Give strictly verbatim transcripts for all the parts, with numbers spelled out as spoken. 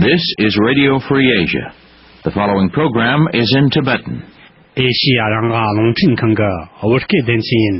This is Radio Free Asia. The following program is in Tibetan. ཨེ་ཤི་ཡ་རང་དབང་རླུང་འཕྲིན་ཁང་གི་བོད་སྐད་སྡེ་ཚན་ཡིན།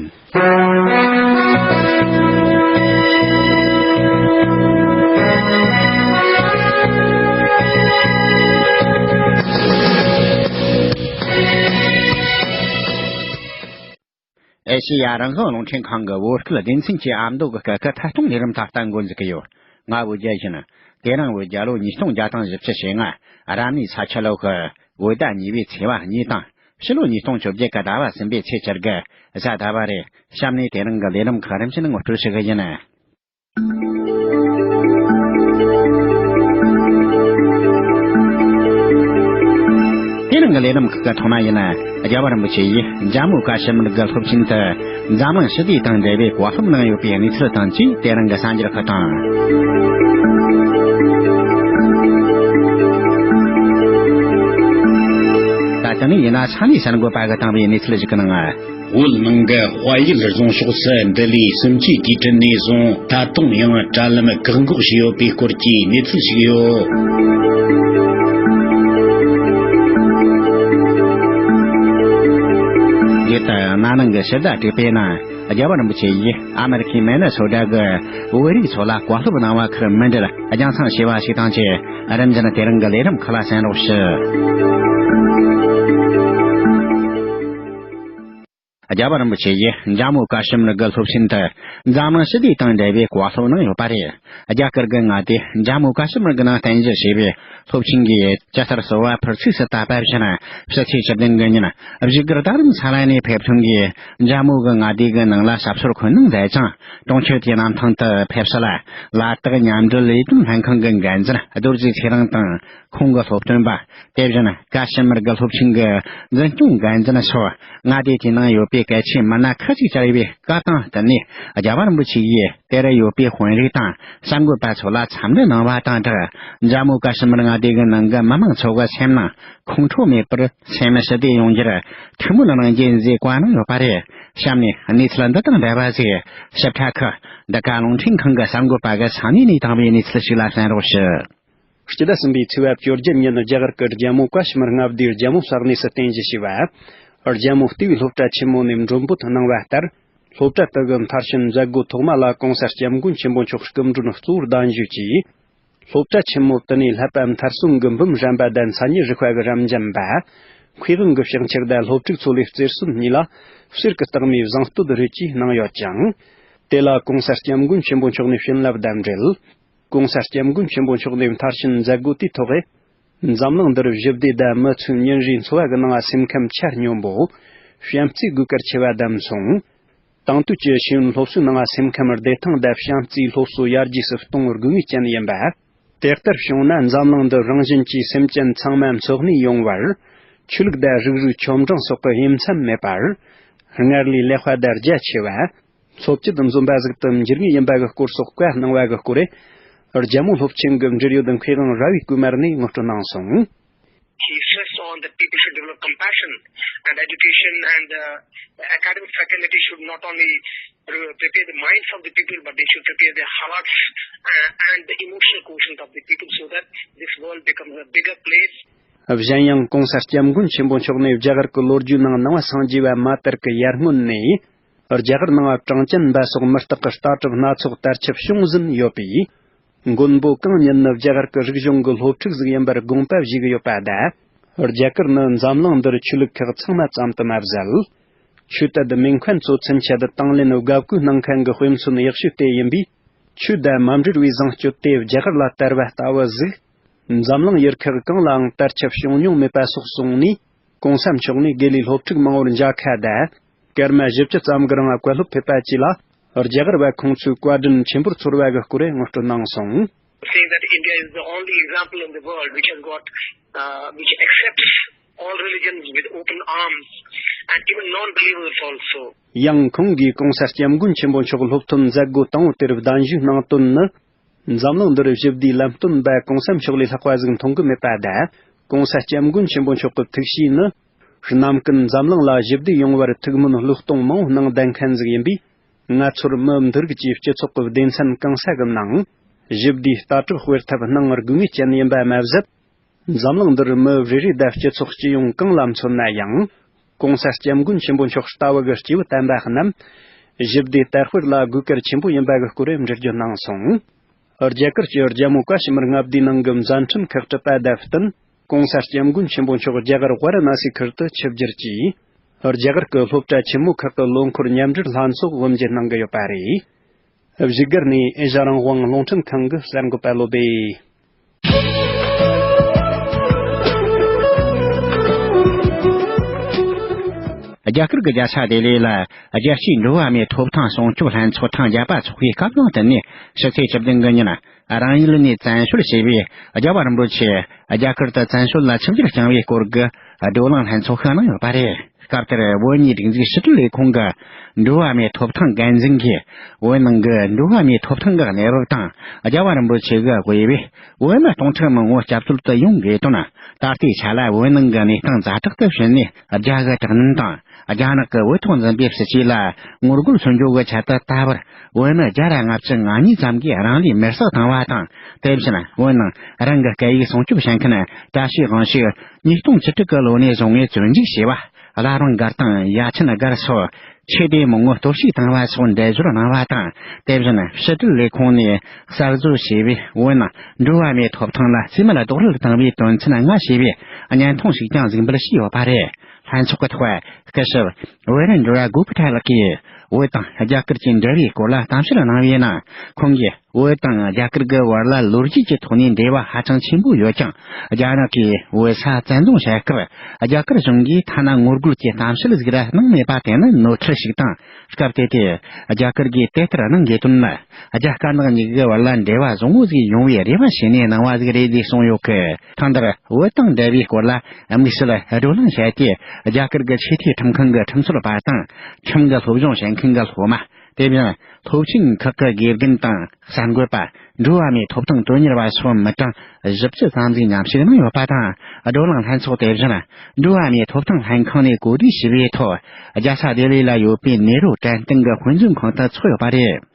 ཨེ་ཤེ་ཡ་རང་དབང་རླུང་འཕྲིན་ཁང་གི་བོད་སྐད་སྡེ་ཚན་གྱི་ཨ་མདོ་གི་སྐད་ཀྱི་ཐད་གཏོང་ལས་རིམ་ད་ལྟ་འགོ་འཛུགས་ཀྱི་ཡོད། ང་བོད་རྒྱལ་ཡིན། དེ་རིང་བོད་རྒྱལ་ལོ་ཉིས་སྟོང་བརྒྱ་དང་བཞི་བཅུ་ཞེ་ལྔ། རབ་གནས་ས་ཁྱི་ལོ་གི་བོད་ཟླ་གཉིས་པའི་ཚེས་པ་གཉིས་དང་། ཕྱི་ལོ་ཉིས་སྟོང་བཅོ་བརྒྱད་ཀྱི་ཟླ་བ་གསུམ་པའི་ཚེས་བཅུ་དགུ་གཟའ་ཟླ་བ་རེད། གཤམ་ནས་དེ་རིང་གི་ལས་རིམ་ཁག་རིམ་བཞིན་ངོ་སྤྲོད་ཞུ་གི་ཡིན། དེ་རིང་གི་ལས་རིམ་ཁག་གི་ཐོག་མ་ཡིན། རྒྱལ་བ་རིན་པོ་ཆེ་ཡིས་ཇམ་མུ་ཀ་ཤི་མིར་གྱི་སློབ་ཆེན་དུ་འཛམ་གླིང་ཞི་བདེ་དང་འབྲེལ་བའི་བཀའ་སློབ་གནང་ཡོད་པའི་གནས་ཚུལ་དང་བཅས་དེ་རིང་གི་གསར་འགྱུར་ཁག་དང་། ད་ལྟ་ནས་ཡིན་ན་ས་གནས་གསར་འགོད་པ་གིས་བཏང་བའི་གནས་ཚུལ་ཞིག་གི་ནང་། བོད་ནང་གི་དཔལ་ཡུལ་རྫོང་ཕྱོགས་སུ་འདི་ལོའི་གསུམ་བཅུའི་དུས་དྲན་ནས་བཟུང་ད་དུང་ཡང་དྲ་ལམ་བཀག་འགོག་བྱས་ཡོད་པའི་སྐོར་གྱི་གནས་ཚུལ་ཞིག་ཡོད། ཡུལ་དུ་ན་ནིང་གི་ཕྱི་ཟླ་དྲུག་པའི་ནང་རྒྱལ་བ་རིན་པོ་ཆེ་ཡིས་ཨ་མེ་རི་ཁའི་མེ་ནེ་སོ་ཊ་གི་བོད་རིགས་ཚོ་ལ་བཀའ་སློབ་གནང་བ་ཁུར་མི་འདྲ་རྒྱང་སྲིང་བྱས་པ་ཞིག་དང་བཅས་རིམ་བཞིན་དེ་རིང་གི་ལས་རིམ་ཁག་ལ་གསན་རོགས་ཞུ། རྒྱལ་བ་རིན་པོ་ཆེ་ཡིས་ཇམ་མུ་ཀ་ཤི་མིར་གྱི་སློབ་ཆེན་དུ་འཛམ་གླིང་ཞི་བདེ་དང་འབྲེལ་བའི་བཀའ་སློབ་གནང་ཡོད་པ་རེད། རྒྱ་གར་གྱི་མངའ་སྡེ་ཇམ་མུ་ཀ་ཤི་མིར་གྱི་ནང་རྟེན་གཞི་བྱས་པའི་སློབ་ཆེན་གྱི་ཇི་ལྟར་གསོལ་བ་ཕུར་ཚུགས་སུ་བཏབ་པ་བཞིན་ཕྱི་ཚེས་བཅུ་བདུན་གྱི་ཉིན་བཞུགས་སྒར་རྡ་རམ་ས་ལ་ནས་ཕེབས་ཐོན་གྱིས་ཇམ་མུ་གི་མངའ་སྡེ་གི་ནང་ལ་ཞབས་སོར་འཁོད་གནང་མཛད་ཅིང་། གྲོང་ཁྱེར་དེའི་གནམ་ཐང་དུ་ཕེབས་སྲིད་ལ་ལ་དྭགས་མཉམ་འབྲེལ་ལས་དོན་ལྷན་ཁང་གི་འགན་འཛིན་རྡོ་རྗེ་ཚེ་རིང་དང་། ཁོང་གི་སློབ་སྟོན་པ། དེ་བཞིན་ཀ་ཤི་མིར་གྱི་སློབ་ཆེན་གྱི་འཛིན་སྐྱོང་འགན་འཛིན་སོགས་མངའ་སྡེ་དེའི་ནང་ཡོད་པའི་གལ་ཆེའི་མི་སྣ་ཁག་ཅིག་བཅར་བའི་བཀའ་དང་བསྟུན་ནས། རྒྱལ་བ་རིན་པོ་ཆེ་ཡིས་དེར་ཡོད་པའི་དཔོན་རིགས་དང་གསར་འགོད་པ་ཚོ་ལ་འཚམས་འདྲི་གནང་བ་དང་སྦྲགས། ཇམ་མུ་ཀ་ཤི་མིར་མངའ་སྡེ་གི་ནང་གི་མི་མང་ཚོ་གི་སེམས་ནང་ཁོང་ཁྲོ་མེད་པར་སེམས་ཞི་བདེ་ཡོང་རྒྱུར་ཐུགས་སྨོན་གནང་རྒྱུ་ཡིན་ཟེར་བཀའ་གནང་ཡོད་པ་རེད། གཤམ་ནས་གནས་ཚུལ་འདི་དང་འབྲེལ་བ་ཟིག་ཞིབ་ཕྲ་ཁག་འདི་ག་རླུང་འཕྲིན་ཁང་གི་གསར་འགོད་པ་གིས་ས་གནས་ནས་བཏང་བའི་གནས་ཚུལ་ཞིག་ལ་གསན་རོགས་ཞུ། སྤྱི་ཟླ་གསུམ་པའི་ཚེས་པ་བཅོ་བརྒྱད་ཉིན་རྒྱ་གར་གྱི་རྒྱལ་མོ་ཀ་ཤི་མིར་མངའ་སྡེའི་རྒྱལ་མོ་ས་གནས་སུ་རྟེན་གཞི་བྱས་པ། རྒྱལ་མོ་ལྟེ་བའི་སློབ་གྲྭ་ཆེན་མོ་ནས་མགྲོན་འབོད་གནང་བ་ལྟར། སློབ་གྲྭ་དེ་གི་མཐར་ཕྱིན་མཛད་སྒོ་ཐོག་མ་ལ་གོང་ས་སྐྱབས་མགོན་ཆེན་པོ་མཆོག་སྐུ་མགྲོན་གཙོ་བོར་གདན་ཞུས་ཀྱིས། སློབ་གྲྭ་ཆེན་མོ་དེ་ནས་བསླབ་པ་མཐར་སོན་གྱི་འབུམ་རམས་པ་དང་མཚན་ཉིད་རིག་པ་གི་རབ་འབྱམས་པ། མཁས་དབང་གི་ཕྱག་འཁྱེར་དང་སློབ་ཕྲུག་ཚོ་ལས་རྩེར་སོན་གཉིས་ལ་གསེར་གྱི་རྟགས་མའི་གཟེངས་བསྟོད་རེ་ཅིག་གནང་ཡོད་ཅིང་། དེ་ལ་གོང་ས་སྐྱབས་མགོན་ཆེན་པོ་མཆོག་ནས་བྱིན་རླབས་དང་འབྲེལ། གོང་ས་སྐྱབས་མགོན་ཆེན་པོ་མཆོག་ནས་མཐར་ཕྱིན་མཛད་སྒོ་དེའི་ཐོག་འཛམ་གླིང་འདིར་ཞི་བདེ་དང་མི་ཚེའི་ཉིན་རེའི་འཚོ་བ་གི་ནང་སེམས་ཁམས་ཆ་སྙོམས་པོ། བྱམས་བརྩེ་དགོས་གལ་ཆེ་བ་དང་མཚུངས། དེང་དུས་ཀྱི་ཤེས་ཡོན་སློབ་གསོའི་ནང་སེམས་ཁམས་བདེ་ཐང་དང་བྱམས་བརྩེའི་སློབ་གསོ་ཡར་རྒྱས་སུ་གཏོང་དགོས་ངེས་ཅན་ཡིན་པ། དེ་ལྟར་བྱུང་ན་འཛམ་གླིང་འདི་རང་བཞིན་གྱིས་སེམས་ཅན་ཚང་མ་འཚོ་གནས་ཡོང་བར། ཆོས་ལུགས་དང་རིགས་རུས་ཆོ་འབྲིང་སོགས་ཀྱི་དབྱེ་མཚམས་མེད་པར། སྔར་ལས་ལེགས་པ་དང་རྒྱ་ཆེ་བ། འཚོ་བཅུད་འཛོམས་པ་ཟིག་ཏུ་འགྱུར་ངེས་ཡིན་པ་གི་སྐོར་སོགས་བཀའ་གནང་བ་གི་སྐོར། རྒྱལ་མོ་སློབ་ཆེན་གྱི་འབྲེལ་ཡོད་མཁས་དབང་ར་བའི་སྐུ་མར་ནས་ངོ་སྤྲོད་གནང་སོང་། He stressed on that people should develop compassion and education and uh, the academic fraternity should not only pre- prepare the minds of the people but they should prepare their hearts uh, and the emotional quotient of the people so that this world becomes a bigger place. གཞན་ཡང་གོང་ས་སྐྱབས་མགོན་ཆེན་པོ་མཆོག་ནས་རྒྱ་གར་གྱི་ལོ་རྒྱུས་ནང་ནང་པ་སངས་རྒྱས་པ་མ་དར་གྱི་ཡར་སྔོན་ནས། རྒྱ་གར་ནང་གྲངས་ཅན་པ་སོགས་མི་རྟག་གི་ལྟ་གྲུབ་སྣ་ཚོགས་དར་ཁྱབ་བྱུང་ཟིན་ཡོད་པས། མགོན་པོ་གང་ཉིད་ནི་རྒྱ་གར་གྱི་རིག་གཞུང་གི་སློབ་ཕྲུག་ཟིག་ཡིན་པར་དགོངས་པ་བཞེས་ཀྱི་ཡོད་པ་དང་། རྒྱ་གར་ནི་འཛམ་གླིང་འདིར་ཆོས་ལུགས་ཁག་ཚང་མ་ཙམ་དུ་མ་ཟད། ཆོས་དད་མིང་མཁན་ཚོ་ཚུན་ཆད་དང་ལེན་དགའ་བསྐུལ་གནང་མཁན་གྱི་དཔེ་མཚོན་ཡག་ཤོས་དེ་ཡིན་པས། ཆོས་དང་མ་འབྲེལ་བའི་བཟང་སྤྱོད་དེ་རྒྱ་གར་ལ་དར་བ་ལྟ་བུ་ཟིག་འཛམ་གླིང་ཡུལ་ཁག་གང་ལའང་དར་ཁྱབ་བྱུང་མྱོང་མེད་པ་སོགས་གསུངས་ནས། གོང་ས་མཆོག་ནས་དགེ་ལས་སློབ་ཕྲུག་མང་བོར་མཇལ་ཁ་དང་། སྐར་མ་བཞི་བཅུ་ཙམ་གྱི་རིང་བཀའ་སློབ་ཕེབས་པ་བཅས་ལ། རྒྱ་གར་བ་ཁོང་ཚོའི་བཀའ་དྲིན་ཆེན་པོར་ཚོར་བ་གི་སྐོར་ངོ་སྤྲོད་གནང་སོང་། Saying that India is the only example in the world which has got, uh, which accepts all religions with open arms and even non-believers also. ཡང་ཁོང་གིས་གོང་ས་སྐྱབས་མགོན་ཆེན་པོ་མཆོག་སློབ་ཐོན་མཛད་སྒོ་དང་པོ་དེར་གདན་ཞུ་གནང་དོན་ནི། འཛམ་གླིང་འདིར་ཞི་བདེའི་ལམ་སྟོན་པ་གོང་ས་མཆོག་ལས་ལྷག་པ་ཟིག་མཐོང་གི་མེད་པ་དང་། གོང་ས་སྐྱབས་མགོན་ཆེན་པོ་མཆོག་གི་ཐུགས་བཞེད་ནི། གནམ་ཀུན་འཛམ་གླིང་ལ་ཞི་བདེ་ཡོང་བར་ཐུགས་སྨོན་བློས་གཏོང་མང་བོ་གནང་བསྡད་མཁན་ཟིག་ཡིན་པས། ང་ཚོར་མི་འདི་རིགས་ཀྱི་སྤྱི་ཚོགས་ཀྱི་སྡེ་ཚན་གང་ས་གི་ནང་། ཞི་བདེའི་ལྟ་གྲུབ་སྤེལ་ཐབས་གནང་དགོས་ངེས་ཅན་ཡིན་པ་མ་ཟད། འཛམ་གླིང་འདིར་མི་རེ་རེ་དང་སྤྱི་ཚོགས་སྤྱི་ཡོངས་གང་ལ་མཚོན་ན་ཡང་། ྋགོང་ས་ྋསྐྱབས་མགོན་ཆེན་པོ་མཆོག་ལྟ་བུ་གི་སྐྱེས་བུ་དམ་པ་རྣམས། ཞི་བདེ་དར་སྤེལ་ལ་དགོས་གལ་ཆེན་པོ་ཡིན་པ་གི་སྐོར་འགྲེལ་བརྗོད་གནང་སོང་། རྒྱ་གར་གྱི་རྒྱལ་མོ་ཀ་ཤི་མིར་མངའ་སྡེའི་ནང་གི་མཛའ་འཕྲིན་ཁག་གྲུབ་པ་དང་བསྟུན། ྋགོང་ས་ྋསྐྱབས་མགོན་ཆེན་པོ་མཆོག་རྒྱ་གར་ཝཱ་ར་ཎ་སི་ཁུལ་དུ་ཆིབས་བསྒྱུར་གྱིས། རྒྱ་གར་གྱི་སློབ་གྲྭ་ཆེན་མོ་ཁག་གི་ལོ་འཁོར་མཉམ་འབྲེལ་ལྷན་ཚོགས་དབུ་འབྱེད་གནང་གི་ཡོད་པ་རེད། བཞུགས་སྒར་ནས་ཨེ་ཤ་རང་དབང་རླུང་འཕྲིན་ཁང་གི་གསར་འགོད་པ་བློ་བྷེ། རྒྱ་གར་གྱི་རྒྱལ་ས་ལྡི་ལི་ལ་རྒྱལ་སྤྱིའི་འགྲོ་བ་མིའི་ཐོབ་ཐང་སྲུང་སྐྱོབ་ལྷན་ཚོགས་ཐེངས་བརྒྱད་པ་འཚོགས་པའི་སྐབས་ལ་བརྟེན་ནས། ཕྱི་ཚེས་བཅུ་བདུན་གི་ཉིན། རང་ཡུལ་ནས་བཙན་བྱོལ་བྱས་པའི་རྒྱལ་བ་རིན་པོ་ཆེ་རྒྱ་གར་དུ་བཙན་བྱོལ་ལ་ཆིབས་བསྒྱུར་བསྐྱངས་པའི་སྐོར་གྱི་བགྲོ་གླེང་ལྷན་ཚོགས་ཤིག་གནང་ཡོད་པ་རེད། སྐབས་དེར་བོད་མིའི་སྒྲིག་འཛུགས་ཕྱི་དྲིལ་ལས་ཁུངས་ཀྱི་འགྲོ་བ་མིའི་ཐོབ་ཐང་འགན་འཛིན་གྱིས། བོད་ནང་གི་འགྲོ་བ་མིའི་ཐོབ་ཐང་གི་གནས་བབ་དང་། རྒྱལ་བ་རིན་པོ་ཆེ་གིས་དབུས་པའི་བོད་མི་སྟོང་ཕྲག་མང་བོ་སྐྱབས་བཅོལ་དུ་ཡོང་དགོས་དོན། ད་ལྟའི་ཆ་ལ་བོད་ནང་གི་གནས་སྟངས་ཛ་དྲག་ཏུ་ཕྱིན་ནས། རྒྱ་གི་དྲག་གནོན་དང་། རྒྱ་ནག་གི་བོད་ཐོག་འཛིན་པའི་སྲིད་ཇུས་ལ་ངོ་རྒོལ་མཚོན་རྒྱུ་གི་ཆེད་དུ། ད་བར་བོད་མི་བརྒྱ་དང་ལྔ་བཅུ་ང་གཉིས་ཙམ་གྱིས་རང་ལུས་མེར་སྲེག་བཏང་བ་དང་། དེ་བཞིན་བོད་ནང་རང་གི་སྐད་ཡིག་སྲུང་སྐྱོབ་བྱེད་མཁན་བཀྲ་ཤིས་དབང་ཕྱུག་ཉིས་སྟོང་བཅུ་དྲུག་གི་ལོ་ནས་བཟུང་ངས་བཙོན་འཇུག་བྱས་པ། བླ་བྲང་སྒར་དང་ཡ་ཆེན་སྒར་སོགས་ཆོས་སྡེ་མང་བོ་གཏོར་བཤིག་བཏང་བ་སོགས་འགྲེལ་བརྗོད་གནང་བ་དང་། དེ་བཞིན་ཕྱི་དྲིལ་ལས་ཁུངས་ནས་གསར་བཟོ་བྱས་པའི་བོད་ནང་འགྲོ་བ་མིའི་ཐོབ་ཐང་ལ་རྩིས་མེད་རྡོག་རོལ་བཏང་བའི་དོན་ཚན་ལྔ་ཞེས་པའི་བརྙན་ཐུང་ཞིག་ཀྱང་གཟིགས་འབུལ་ཞུས་ཡོད་པ་རེད། ལྷན་ཚོགས་ཀྱི་ཐོག་སྐུ་ཞབས་བྷི་རེན་དྲ་གུ་པི་ཐ་ལགས་ཀྱིས་བོད་དང་རྒྱ་གར་གྱི་འབྲེལ་བའི་སྐོར་ལ་གཏམ་བཤད་གནང་བའི་ནང་། ཁོང་གིས་བོད་དང་རྒྱ་གར་གྱི་བར་ལ་ལོ་རྒྱུས་ཀྱི་ཐོག་ནས་འབྲེལ་བ་ཧ་ཅང་ཆེན་པོ་ཡོད་ཀྱང་། རྒྱ་ནག་གིས་བོད་ས་བཙན་བཟུང་བྱས་སྐབས། རྒྱ་གར་གཞུང་གིས་ཐ་ན་ངོ་རྒོལ་གྱི་གཏམ་བཤད་ཟིག་ར་གནང་མེད་པ་དེ་ནི་ནོར་འཁྲུལ་ཞིག་དང་། སྐབས་དེ་དུས་རྒྱ་གར་གྱིས་དེ་ལྟར་གནང་དགོས་དོན་ནི། རྒྱ་དཀར་ནག་གཉིས་ཀྱི་བར་ལ་འབྲེལ་བ་བཟང་བོ་ཟིག་ཡོང་བའི་རེ་བ་བྱས་ནས་གནང་བ་ཟིག་རེད་ཅེས་གསུངས་ཡོད་གི། ཐེངས་འདིར་བོད་དང་འབྲེལ་བའི་སྐོར་ལ་དམིགས་བསལ་བགྲོ་གླེང་བྱས་ཏེ། རྒྱ་གར་གྱི་ཆེས་མཐོའི་ཁྲིམས་ཁང་གི་ཁྲིམས་རྩོད་པ་དང་། ཁྲིམས་ཀྱི་སློབ་སྦྱོང་བྱེད་མཁན་གྱི་སློབ་མ། དེ་བཞིན་སློབ་ཆེན་ཁག་གི་དགེ་རྒན་དང་གསར་འགོད་པ། འགྲོ་བ་མིའི་ཐོབ་ཐང་དོན་གཉེར་བ་སོགས་མི་གྲངས་བཞི་བཅུ་ཙམ་ཟིག་མཉམ་ཞུགས་གནང་ཡོད་པ་དང་། བགྲོ་གླེང་ལྷན་ཚོགས་དེ་བཞིན་འགྲོ་བ་མིའི་ཐོབ་ཐང་ལྷན་ཁང་ནས་གོ་སྒྲིག་ཞུས་པའི་ཐོག་རྒྱལ་ས་ལྡི་ལི་ལ་ཡོད་པའི་ནེ་རུ་དྲན་རྟེན་གྱི་དཔེ་མཛོད་ཁང་དུ་འཚོགས་ཡོད་པ་རེད།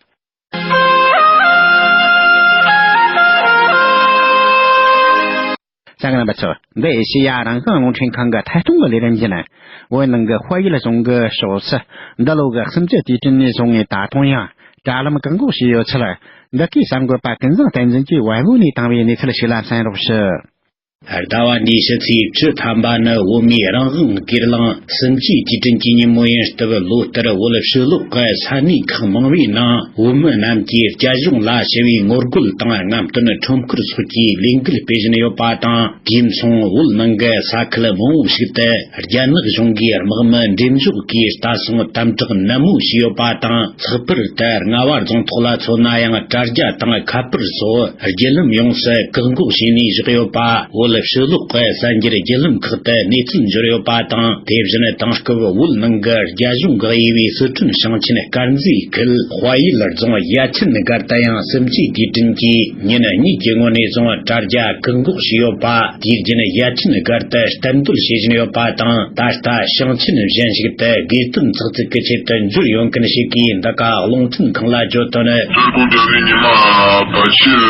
གསན་མཁན་རྣམ་པ་ཚོ། འདི་ཨེ་ཤེ་ཡ་རང་དབང་རླུང་འཕྲིན་ཁང་གི་ཐད་གཏོང་གི་ལས་རིམ་ཡིན། བོད་ནང་གི་དཔལ་ཡུལ་རྫོང་གི་ཕྱོགས་སུ་འདི་ལོ་གི་གསུམ་བཅུའི་དུས་དྲན་ནས་བཟུང་ངས་ད་དུང་ཡང་དྲ་ལམ་བཀག་འགོག་བྱས་ཡོད་ཚུལ། འདི་གའི་གསར་འགོད་པ་ཀུན་བཟང་བསྟན་འཛིན་གྱིས་ཝེ་བོ་ནས་བཏང་བའི་གནས་ཚུལ་ཞིག་ལ་གསན་རོགས་ཞུ། ཟླ་བ་འདིའི་ཕྱི་ཚེས་བཅུ་ཐམ་པ་ནི་བོད་མིའི་རང་དབང་སྒེར་ལངས་གསུམ་བཅུའི་དུས་དྲན་གྱི་ཉིན་མོ་ཡིན་སྟབས། ལོ་ལྟར་བོད་ཕྱི་ལོགས་ཀྱི་ས་གནས་ཁག་མང་བོའི་ནང་བོད་མི་རྣམས་ཀྱིས་རྒྱ་གཞུང་ལ་ཞི་བའི་ངོ་རྒོལ་དང་རྔམ་སྟོན་ཁྲོམ་སྐོར་སོགས་ཀྱི་ལས་འགུལ་སྤེལ་བཞིན་ཡོད་པ་དང་། དུས་མཚུངས་བོད་ནང་གི་ས་ཁུལ་མང་བོ་ཞིག་ཏུ་རྒྱ་ནག་གཞུང་གིས་དམག་མི་འགྲེམས་འཇོག་གིས་ལྟ་སྲུང་དམ་དྲག་ནན་མོ་བྱས་ཡོད་པ་དང་། ལྷག་པར་དུ་རྔ་བ་རྫོང་ཐོག་ལ་མཚོན་ན་ཡང་དྲ་རྒྱ་དང་ཁ་པར་སོགས་བརྒྱུད་ལམ་ཡོངས་སུ་བཀག་འགོག་བྱས་ནས་བཞག་ཡོད་པ། བོད་ཕྱི་ལོགས་ཀྱི་གསར་འགྱུར་བརྒྱུད་ལམ་ཁག་ཏུ་གནས་ཚུལ་འབྱོར་ཡོད་པ་དང་། དེ་བཞིན་དེང་སྐབས་བོད་ནང་གི་རྒྱ་གཞུང་གིས་དབྱེ་བའི་སི་ཁྲོན་ཞིང་ཆེན་དཀར་མཛེས་ཁུལ་དཔལ་ཡུལ་རྫོང་ཡ་ཆེན་སྒར་དུ་ཡང་གསུམ་བཅུའི་དུས་དྲན་གྱི་ཉིན་གཉིས་ཀྱི་སྔོན་ནས་བཟུང་དྲ་རྒྱ་བཀག་འགོག་བྱས་ཡོད་པ། དུས་རྒྱུན་ཡ་ཆེན་སྒར་དུ་གཏན་སྡོད་བྱེད་བཞིན་ཡོད་པ་དང་། ད་ལྟ་ཞིང་ཆེན་གཞན་ཞིག་ཏུ་དགོས་དོན་ཚགས་ཚུད་ཀྱི་ཆེད་དུ་འབྱོར་ཡོང་མཁན་ཞིག་གིས་འདི་ག་རླུང་འཕྲིན་ཁང་ལ་བརྗོད་དོན། སྤྱིར་གོང་རྒྱ་རིགས་ཉི་མ་བར་ཆད་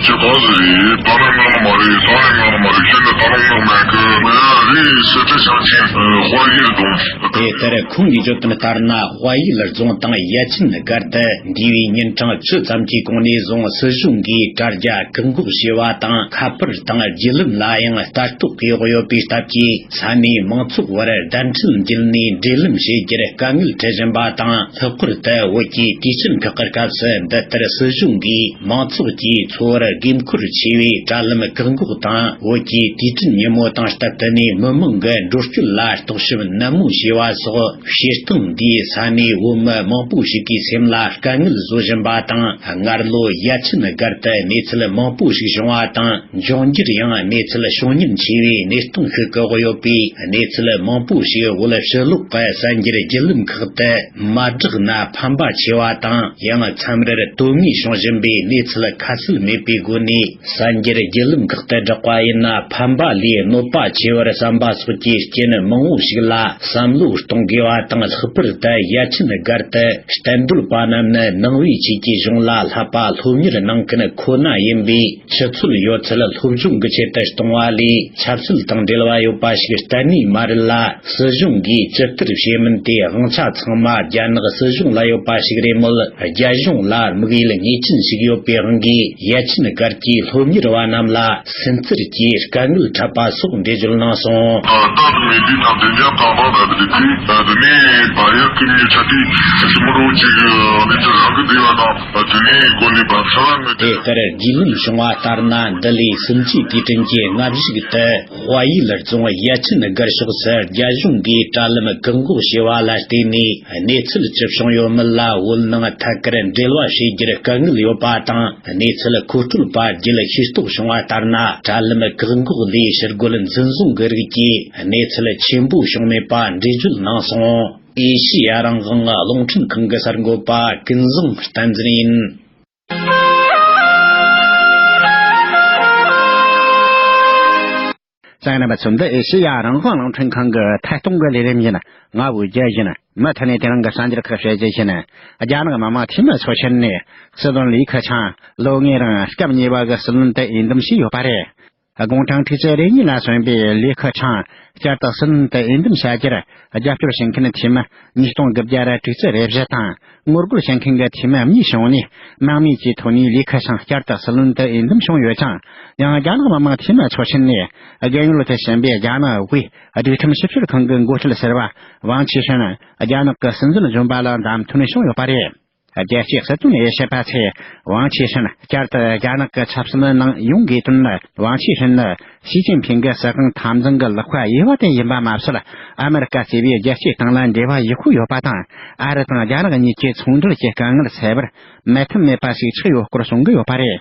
ཅི་གང་ཟིག་རེད། ད་རུང་ངང་མ་རེད། ད་རུང་ངང་མ་རེད། ཁྱོད་ནི་ད་རུང་ངང་མ་གི་ང་རེད། སི་ཁྲོན་ཞིང་ཆེན་དཔལ་ཡུལ་རྫོང་། དེ་ལྟར་ཁོང་གིས་བརྗོད་དོན་ལྟར་ན། དཔལ་ཡུལ་རྫོང་དང་ཡ་ཆེན་སྒར་དུ་འདས་པའི་ཉིན་གྲངས་བཅུ་ཙམ་གྱི་གོང་ནས་བཟུང་སྲིད་གཞུང་གིས་དྲ་རྒྱ་བཀག་འགོག་བྱས་པ་དང་། ཁ་པར་དང་བརྒྱུད་ལམ་ལ་ཡང་ལྟ་རྟོག་གིས་གཡོགས་ཡོད་པའི་སྟབས་ཀྱིས། ས་གནས་མང་ཚོགས་བར་བརྡ་འཕྲིན་བརྒྱུད་ནས་འབྲེལ་ལམ་བྱེད་རྒྱུར་དཀའ་ངལ་འཕྲད་བཞིན་པ་དང་། ལྷག་པར་དུ་བོད་ཀྱི་དུས་ཆེན་ཁག་གི་སྐབས་སུ་འདི་ལྟར་སྲིད་གཞུང་གིས་མང་ཚོགས་ཀྱི་འཚོ་བར་དགོས་མཁོར་ཆེ་བའི་དྲ་ལམ་བཀག་འགོག་དང་། བོད་ཀྱི་དུས་དྲན་ཉིན་མོ་དང་སྟབས་བསྟུན་ནས་མི་མང་གི་འགྲོ་སྐྱོད་ལ་རྟོག་ཞིབ་ནན་མོ་བྱས་པ་སོགས། བྱེད་སྟངས་འདིས་ས་གནས་བོད་མི་མང་པོ་ཞིག་གི་སེམས་ལ་དཀའ་ངལ་བཟོ་བཞིན་པ་དང་། སྔར་ལོ་ཡ་ཆེན་སྒར་དུ་གནས་ཚུལ་མང་པོ་ཞིག་བྱུང་བ་དང་། འབྱུང་འགྱུར་ཡང་གནས་ཚུལ་བྱུང་ཉེན་ཆེ་བའི་གནས་སྟངས་ཤིག་བཀག་ཡོད་པས། གནས་ཚུལ་མང་པོ་ཞིག་བོད་ཕྱི་ལོགས་ཀྱི་གསར་འགྱུར་བརྒྱུད་ལམ་ཁག་ཏུ་མ་བསྒྲགས་ན་ཕན་པ་ཆེ་བ་དང་། ཡང་མཚམས་རེར་དོན་དངོས་བྱུང་བཞིན་པའི་གནས་ཚུལ་ཁ་གསལ་མེད་པའི་སྒོ་ནས། གསར་འགྱུར་བརྒྱུད་ལམ་ཁག་ཏུ་བསྒྲགས་པ་ ན་ཕན་པ་ལས་གནོད་པ་ཆེ་བར་བསམ་པ་སོགས་ཀྱི་རྐྱེན་མང་བོ་ཞིག་ལ་བསམ་བློ་གཏོང་དགོས་པ་དང་། ལྷག་པར་དུ་ཡ་ཆེན་སྒར་དུ་གཏན་སྡོད་པ་རྣམས་ནི་ནང་པའི་ཆོས་ཀྱི་གཞུང་ལ་བསླབ་པ་སློབ་གཉེར་གནང་མཁན་ཁོ་ན་ཡིན་པས། ཆུ་ཚོད་ཡོད་ཚད་སློབ་སྦྱོང་གི་ཆེད་དུ་གཏོང་བ་ལས་ཆབ་སྲིད་དང་འབྲེལ་བ་ཡོད་པ་ཞིག་གཏན་ནས་མ་རེད་ལ། སྲིད་གཞུང་གིས་ཇི་ལྟར་བྱེད་མིན་དེ་དབང་ཆ་ཚང་མ་རྒྱ་ནག་སྲིད་གཞུང་ལ་ཡོད་པ་ཞིག་རེད་མོད། རྒྱ་གཞུང་ལ་དམིགས་ཡུལ་ངེས་ཅན་ཞིག་ཡོད་པའི་དབང་གིས་ཡ་ཆེན་སྒར་གྱི་སློབ་གཉེར་བ་རྣམས་ལ་སུན་གཙེར་གྱིས་དཀའ་ངལ་འཕྲད་པ་སོགས་འགྲེལ་བརྗོད་གནང་སོང་། ད་ལྟ་མི་འདི་དང་བདེ་འཇགས་དང་དང་ད་དེ་དེ་ད་དེ་ནས་ད་ཡག་གི་མི་ཆ་དེ་ཞིབ་མོ་རོ་ཅིག་མི་ཚེ་རང་གི་བདེ་བ་དང་ད་དེ་ནས་གོ་ནས་བབ་ས་ལ་ངི་དེ། ལྟར་རྒྱུས་ལོན་བྱུང་བ་ལྟར་ན། འདི་ལོའི་སུམ་ཅུའི་དུས་དྲན་གྱི་སྔ་གཞུག་ཏུ། དཔའ་ཡུལ་རྫོང་ཡ་ཆེན་སྒར་ཕྱོགས་སུ་རྒྱ་གཞུང་གིས་དྲ་ལམ་བཀག་འགོག་བྱས་པ་ལ་བརྟེན་ནས། གནས་ཚུལ་ཅི་བྱུང་ཡོད་མེད་ལ་བོད་ནང་ཐད་ཀར་འབྲེལ་བ་བྱེད་རྒྱུར་དཀའ་ངལ་ཡོད་པ་དང་། གནས་ཚུལ་མཁོ་སྤྲོད་པ་བརྒྱུད་ཤེས་རྟོགས་བྱུང་བ་ལྟར་ན། དྲ་ལམ་བཀག་འགོག་ལས་ཕྱིར་རྒོལ་འཛིན་བཟུང་གི་རིགས་ཀྱི་གནས་ཚུལ་ཆེན་པོ་བྱུང་མེད་པ་འགྲེལ་བརྗོད་གནང་སོང་། ཨེ་ཤེ་ཡ་རང་དབང་རླུང་འཕྲིན་ཁང་གི་གསར་འགོད་པ་ཀུན་བཟང་བསྟན་འཛིན་ཡིན། ས་ཡ་ན་པ་ཚོ། འདི་ཨེ་ཤེ་ཡ་རང་དབང་རླུང་འཕྲིན་ཁང་གི་ཐད་གཏོང་གི་ལས་རིམ་ཡིན། ང་བོད་རྒྱལ་ཡིན། མུ་མཐུད་ནས་དེ་རིང་གི་གསར་འགྱུར་ཁག་བཤད་རྒྱུ་ཡིན། རྒྱ་ནག་མི་དམངས་འཐུས་མི་ཚོགས་ཆེན་ནས་སྲིད་བློན་ལི་ཁེ་ཆང་ལོ་ལྔའི་རིང་སྐབས་གཉིས་པ་གི་སྲིད་བློན་དུ་འོས་འདེམས་བྱས་ཡོད་པ་རེད། དགུང་གྲངས་དྲུག་ཅུ་རེ་གཉིས་ལ་སོན་པའི་ལི་ཁེ་ཆང་བསྐྱར་དུ་སྲིད་བློན་དུ་འོས་འདེམས་བྱ་རྒྱུར་རྒྱབ་སྐྱོར་བྱེད་མཁན་འཐུས་མི་ཉིས་སྟོང་དགུ་བརྒྱ་ར་དྲུག་ཅུ་རེ་བཞི་དང་། ངོ་རྒོལ་བྱེད་མཁན་གྱི་འཐུས་མི་གཉིས་བྱུང་ནས། མང་མོས་ཀྱི་ཐོག་ནས་ལི་ཁེ་ཆང་བསྐྱར་དུ་སྲིད་བློན་དུ་འོས་འདེམས་བྱུང་ཡོད་ཀྱང་། ཡང་རྒྱ་ནག་མི་དམངས་འཐུས་མི་ཚོགས་ཆེན་ནས་རྒན་ཡོལ་དུ་ཕྱིན་པའི་རྒྱ་ནག་དབུས་སྒྲིག་ཁྲིམས་ཞིབ་བཤེར་ཁང་གི་འགོ་ཁྲིད་ཟུར་པ་ཝང་ཆི་ཧྲིན་རྒྱ་ནག་གི་སྲིད་འཛིན་གཞོན་པ་ལ་བདམས་ཐོན་བྱུང་ཡོད་པ་རེད། རྒྱལ་སྤྱིའི་སྲིད་དོན་དབྱེ་ཞིབ་པ་ཚོས་ཝང་ཆི་ཧྲིན་བསྐྱར་དུ་རྒྱ་ནག་གི་ཆབ་སྲིད་ནང་ཡོང་དགོས་དོན་ནི། ཝང་ཆི་ཧྲིན་ནི་ཞི་ཅིན་ཕིང་གི་སྲིད་དབང་འཐབ་འཛིང་གི་ལག་པ་གཡས་པ་དེ་ཡིན་པ་མ་ཟད། ཨ་མེ་རི་ཀ་ཞེས་པའི་རྒྱལ་སྤྱིའི་སྟེང་ལ་འབྲེལ་བ་ཡག་པོ་ཡོད་པ་དང་། ཨ་རི་དང་རྒྱ་ནག་གཉིས་ཀྱི་ཚོང་འབྲེལ་གྱི་དཀའ་ངལ་སེལ་བར་མོས་མཐུན་མེད་པ་ཞིག་ཆགས་ཡོད་སྐོར་གསུང་གི་ཡོད་པ་རེད།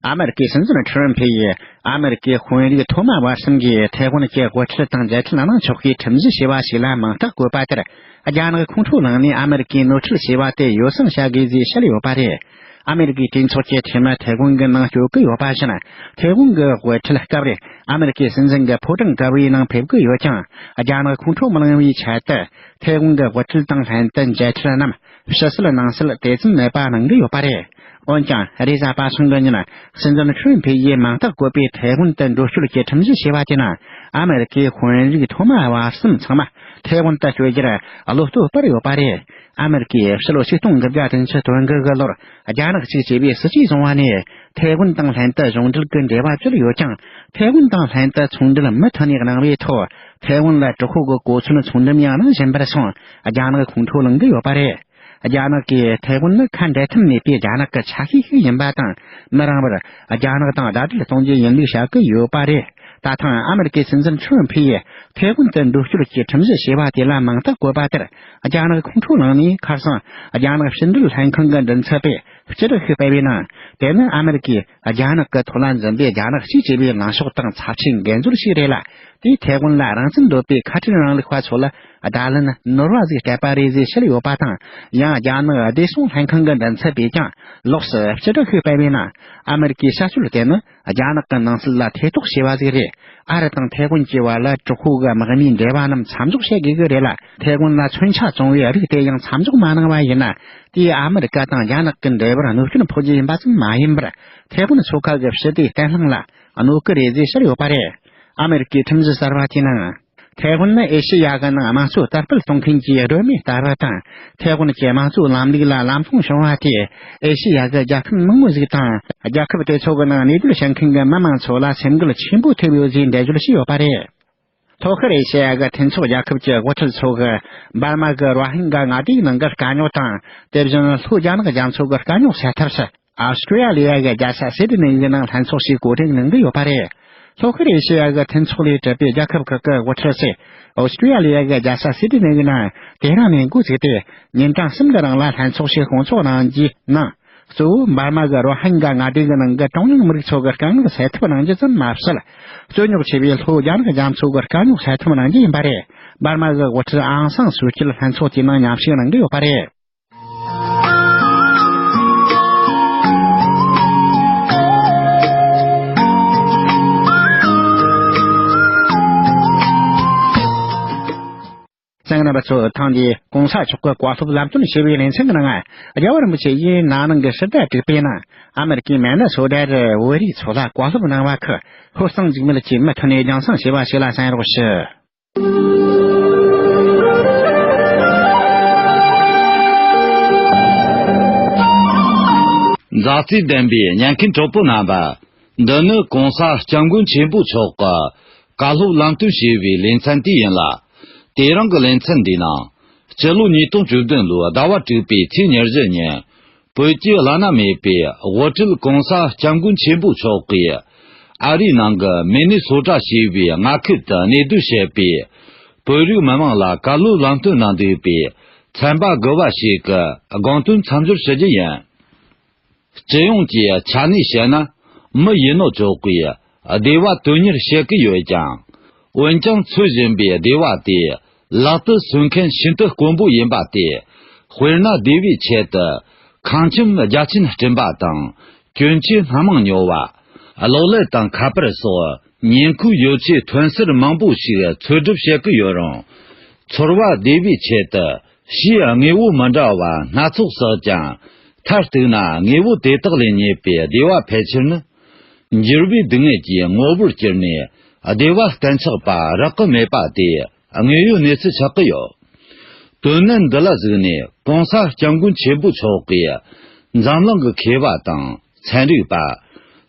ཨ་མེ་རི་ཀའི་སྲིད་འཛིན་ཁྲི་རམ་ཕི་ཡིས་ཨ་མེ་རི་ཀའི་དཔོན་རིགས་མཐོ་དམའ་བར་གསུམ་གྱིས་ཐའེ་ཝན་གྱི་དབུ་ཁྲིད་དང་མཇལ་འཕྲད་གནང་ཆོག་པའི་ཁྲིམས་གཞི་ཞེས་པ་ཞིག་ལ་མིང་རྟགས་བཀོད་པ་དེར། རྒྱ་ནག་ཁོང་ཁྲོ་ལངས་ནས་ཨ་མེ་རི་ཀའི་ནོར་འཁྲུལ་ཞེས་པ་དེ་ཡོ་བསྲང་བྱ་དགོས་ཞེས་བཤད་ཡོད་པ་རེད། ཨ་མེ་རི་ཀའི་གྲོས་ཚོགས་ཀྱི་འཐུས་མི་ཐའེ་ཝན་གྱི་ནང་བསྐྱོད་ཀྱི་ཡོད་པ་བཞིན། ཐའེ་ཝན་གྱི་དབུ་ཁྲིད་སྐབས་རེ་ཨ་མེ་རི་ཀའི་སྲིད་འཛིན་གྱི་ཕོ་བྲང་གི་བར་ནང་ཕེབས་ཀྱི་ཡོད་ཀྱང་། རྒྱ་ནག་ཁོང་ཁྲོ་མི་ལངས་པའི་ཆེད་དུ་ཐའེ་ཝན་གྱི་དབུ་ཁྲིད་དང་ལྷན་དུ་མཇལ་འཕྲད་རྣམས་ཕྱི་སྲིད་ནང་སྲིད་དེ་ཙམ་མེད་པ་གནང་གི་ཡོད་པ་རེད། འོན་ཀྱང་། རེས་གཟའ་པ་སངས་ཀྱི་ཉིན་སྲིད་འཛིན་ཁྲི་རམ་ཕི་ཡིས་མིང་རྟགས་བཀོད་པའི་ཐའེ་ཝན་དུ་འགྲོ་སྐྱོད་ཀྱི་ཁྲིམས་གཞི་ཞེས་པ་དེ་ནི། ཨ་མེ་རི་ཀའི་དཔོན་རིགས་མཐོ་དམའ་བར་གསུམ་ཚང་མ་ཐའེ་ཝན་དུ་བསྐྱོད་རྒྱུར་བློ་སྟོབས་སྤར་ཡོད་པ་རེད། ཨ་མེ་རི་ཀས་ཕྱི་ལོ་ཆིག་སྟོང་དགུ་བརྒྱ་བདུན་ཅུ་དོན་དགུ་གི་ལོར་རྒྱ་ནག་གཅིག་ཅེས་པའི་སྲིད་ཇུས་བཟུང་བ་ནས། ཐའེ་ཝན་དང་ལྷན་དུ་གཞུང་འབྲེལ་གྱི་འབྲེལ་བ་བཅད་ཡོད་ཀྱང་། ཐའེ་ཝན་དང་ལྷན་དུ་ཚོང་འབྲེལ་མུ་མཐུད་ནས་གནང་བའི་ཐོག་ཐའེ་ཝན་ལ་དྲག་པོ་གི་གོ་མཚོན་ཚོང་འགྲེམས་ཡང་གནང་བཞིན་པར་སོང་། རྒྱ་ནག་ཁོང་ཁྲོ་ལངས་ཀྱི་ཡོད་པ་རེད། རྒྱ་ནག་གིས་ཐའེ་ཝན་ནི་ཁ་འབྲལ་ཐབས་མེད་པའི་རྒྱ་ནག་གི་ཆ་ཤས་ཤིག་ཡིན་པ་དང་། མི་རིང་བར་རྒྱ་ནག་དང་ཟླ་སྒྲིལ་གཏོང་རྒྱུ་ཡིན་ལུགས་བཤད་ཀྱི་ཡོད་པ་རེད། ད་ཐེངས་ཨ་མེ་རི་ཀའི་སྲིད་འཛིན་ཁྲི་རམ་ཕི་ཡིས་ཐའེ་ཝན་དུ་འགྲོ་སྐྱོད་ཀྱི་ཁྲིམས་གཞི་ཞེས་པ་དེ་ལ་མིང་རྟགས་བཀོད་པ་དེར། རྒྱ་ནག་ཁོང་ཁྲོ་ལངས་ནས། ཁ་སང་རྒྱ་ནག་ཕྱི་འབྲེལ་ལྷན་ཁང་གི་མགྲིན་ཚབ་པས་སྤྱི་སྒྲོག་ཞིག་སྤེལ་བའི་ནང་། དེ་ནི་ཨ་མེ་རི་ཀས་རྒྱ་ནག་གི་ཐོག་ལ་འཛིན་པའི་རྒྱ་ནག་གཅིག་ཅེས་པའི་ལངས་ཕྱོགས་དང་ཚབས་ཆེའི་འགན་འཛོལ་ཞིག་རེད་ལ། དེས་ཐའེ་ཝན་ལ་རང་བཙན་འདོད་པའི་ཁ་བྲལ་རིང་ལུགས་པ་ཚོ་ལ་བརྡ་ལན་ནོར་བ་ཟིག་སྤྲད་པ་རེད་ཟེར་བཤད་ཡོད་པ་དང་། ཡང་རྒྱ་ནག་བདེ་སྲུང་ལྷན་ཁང་གི་མགྲིན་ཚབ་པས་ཀྱང་ལོགས་སུ་སྤྱི་སྒྲོག་ཞིག་སྤེལ་བའི་ནང་། ཨ་མེ་རི་ཀའི་བྱ་སྤྱོད་དེ་ནི་རྒྱ་ནག་གི་ནང་སྲིད་ལ་ཐེ་གཏོགས་བྱས་པ་ཟིག་རེད། ཨ་རི་དང་ཐའེ་ཝན་གྱི་བར་ལ་དྲག་པོ་གི་དམག་མིའི་འབྲེལ་བ་རྣམས་མཚམས་འཇོག་བྱེད་དགོས་ཀྱི་རེད་ལ། ཐའེ་ཝན་ལ་མཚོན་ཆ་བཙོང་བའི་རིགས་དེ་ཡང་མཚམས་འཇོག་མ་གནང་བ་ཡིན་ན། དེས་ཨ་མེ་རི་ཀ་དང་རྒྱ་ནག་གི་འབྲེལ་བར་གནོད་སྐྱོན་ཕོག་རྒྱུ་ཡིན་པ་ཙམ་མ་ཡིན་པར། ཐའེ་ཝན་མཚོ་ཁ་གི་ཞི་བདེའི་བརྟན་ལྷིང་ལ་གནོད་ཀྱི་རེད་ཟེར་བཤད་ཡོད་པ་རེད། ཨ་མེ་རི་ཀའི་ཁྲིམས་གཞི་གསར་བ་དེའི་ནང་། ཐའེ་ཝན་ནི་ཨེ་ཤེ་ཡ་གི་ནང་དམངས་གཙོ་དར་སྤེལ་གཏོང་མཁན་གྱི་སྒྲོན་མེ་ལྟ་བུ་དང་། ཐའེ་ཝན་གྱི་དམངས་གཙོའི་ལམ་ལུགས་ལ་ལམ་ལྷོང་བྱུང་བ་དེས། ཨེ་ཤེ་ཡ་གི་རྒྱལ་ཁབ་མང་བོ་ཞིག་དང་། རྒྱལ་ཁབ་དེ་ཚོ་གི་ནང་གནས་སྡོད་བྱེད་མཁན་གྱི་མི་མང་ཚོ་ལ་སེམས་འགུལ་ཆེན་པོ་ཐེབས་ཡོད་ཅེས་འགྲེལ་བརྗོད་བྱས་ཡོད་པ་རེད། ལྷོ་ཤར་ཨེ་ཤེ་ཡ་གི་མཐུན་ཚོགས་རྒྱལ་ཁབ་ཀྱི་དབུ་ཁྲིད་ཚོ་གིས་འབར་མ་གི་རོ་ཧིན་གྷ་མངའ་སྡེའི་ནང་གི་དཀའ་རྙོག་དང་། དེ་བཞིན་ལྷོ་རྒྱ་ནག་རྒྱ་མཚོ་གི་དཀའ་རྙོག་སེལ་ཐབས་སུ། ཨོ་སི་ཀྲི་ཡ་ལི་ཡ་གི་རྒྱལ་ས་སིད་ནི་གི་ནང་ལྷན་ཚོགས་ཤིག་གོ་སྒྲིག་གནང་གི་ཡོད་པ་རེད། ལྷོ་ཤར་ཨེ་ཤེ་ཡ་གི་མཐུན་ཚོགས་ལས་གྲུབ་པའི་རྒྱལ་ཁབ་ཁག་གི་དབུ་ཁྲིད་ཚོས་ཨོ་སི་ཀྲི་ཡ་ལི་ཡ་གི་རྒྱལ་ས་སིད་ནི་གི་ནང་དེ་རིང་ནས་འགོ་བཙུགས་ཏེ། ཉིན་གྲངས་གསུམ་གི་རིང་ལ་ལྷན་ཚོགས་ཤིག་སྐོང་ཚོགས་གནང་རྒྱུའི་ནང་། གཙོ་བོ་འབར་མ་གི་རོ་ཧིན་གྷ་མངའ་སྡེ་གི་ནང་གི་ཀྲུང་དབྱང་མི་རིགས་ཚོ་གི་དཀའ་ངལ་སེལ་ཐབས་གནང་རྒྱུ་ཙམ་མ་ཟད། རྩོད་རྙོག་ཆེ་བའི་ལྷོ་རྒྱ་ནག་རྒྱ་མཚོ་གི་དཀའ་རྙོག་སེལ་ཐབས་གནང་རྒྱུ་ཡིན་པ་རེད། འབར་མ་གི་དབུ་ཁྲིད་ཨང་སང་སུའུ་ཅི་ལྷན་ཚོགས་དེའི་ནང་མཉམ་ཞུགས་གནང་གི་ཡོད་པ་རེད། ར་ཚོ་ཐེངས་འདིའི་གོང་ས་མཆོག་གི་བཀའ་སློབ་ལམ་སྟོན་ཞེས་པའི་ལེ་ཚན་གྱི་ནང་། རྒྱལ་བ་རིན་པོ་ཆེ་ཡིས་ན་ནིང་གི་ཕྱི་ཟླ་དྲུག་པའི་ནང་ཨ་མེ་རི་ཀའི་མན་ནི་སོ་ཌ་རུ་བོད་རིགས་ཚོ་ལ་བཀའ་སློབ་གནང་བ་ཁག་ཤོད་སྟངས་འཇིགས་མེད་ཀྱིས་མུ་མཐུད་ནས་རྒྱང་སྲིང་བྱས་པ་ཞིག་ལ་གསན་རོགས་ཞུ། མཛའ་བརྩེ་ལྡན་པའི་ཉན་མཁན་གྲོགས་པོ་རྣམ་པ། འདི་ནི་གོང་ས་སྐྱབས་མགོན་ཆེན་པོ་མཆོག་གི་བཀའ་སློབ་ལམ་སྟོན་ཞེས་པའི་ལེ་ཚན་དེ་ཡིན་ལ། དེ་རིང་གི་ལེ་ཚན་འདིའི་ནང་། སྤྱི་ལོ་ཉིས་སྟོང་བཅུ་བདུན་ལོའི་ཟླ་བ་དྲུག་པའི་ཚེས་ཉེར་བཞི་ཉིན། བོད་ཀྱི་བླ་ན་མེད་པའི་དབུ་ཁྲིད་གོང་ས་སྐྱབས་མགོན་ཆེན་པོ་མཆོག་གིས། ཨ་རིའི་ནང་གི་མི་ནི་སོ་ཊ་ཞེས་པའི་མངའ་ཁུལ་དུ་གནས་སྡོད་བྱེད་པའི་བོད་རིགས་མི་མང་ལ་བཀའ་སློབ་ལམ་སྟོན་གནང་འདུག་པའི་ཚན་པ་དགུ་པ་ཞིག་གི་དགོངས་དོན་མཚམས་སྦྱོར་ཞུ་རྒྱུ་ཡིན། སྤྱི་ཡོངས་ཀྱི་ཆ་ནས་བཤད་ན། མི་ཡིན་ནོ་ཅོག་གིས་བདེ་བ་དོན་གཉེར་བྱེད་ཀྱི་ཡོད་ཀྱང་། འོན་ཀྱང་འཚོལ་བཞིན་པའི་བདེ་བ་དེ་ལག་ཏུ་སོན་མཁན་ཤིན་ཏུ་དཀོན་པོ་ཡིན་པ་སྟེ། དཔེར་ན་བདེ་བའི་ཆེད་དུ་ཁང་ཁྱིམ་རྒྱ་ཆེན་སྐྲུན་པ་དང་། གྱོན་ཆས་སྣ་མང་ཉོ་བ། གློག་ཀླད་དང་ཁ་པར་སོགས་ཉིན་མཁོའི་ཡོ་བྱད་ཐོན་སར་མང་པོ་ཞིག་འཚོལ་སྒྲུབ་བྱེད་ཀྱི་ཡོད་རུང་། ཚོར་བ་བདེ་བའི་ཆེད་དུ་ཕྱིའི་དངོས་པོ་མི་འདྲ་བ་སྣ་ཚོགས་བསགས་ཀྱང་། མཐར་གཏུགས་ན་དངོས་པོ་དེ་དག་ལས་རྙེད་པའི་བདེ་བ་ཕལ་ཆེར་ནི། འགྱུར་བའི་སྡུག་བསྔལ་གྱི་ངོ་བོར་གྱུར་ནས་བདེ་བ་གཏན་ཆགས་པ་རག་གི་མེད་པ་དེ་དངོས་ཡོད་གནས་ཚུལ་ཆགས་ཀྱི་ཡོད། དོན་གནད་འདི་ལ་གཟིགས་ནས་གོང་ས་སྐྱབས་མགོན་ཆེན་པོ་མཆོག་གིས་འཛམ་གླིང་གི་མཁས་པ་དང་ཚན་རིག་པ།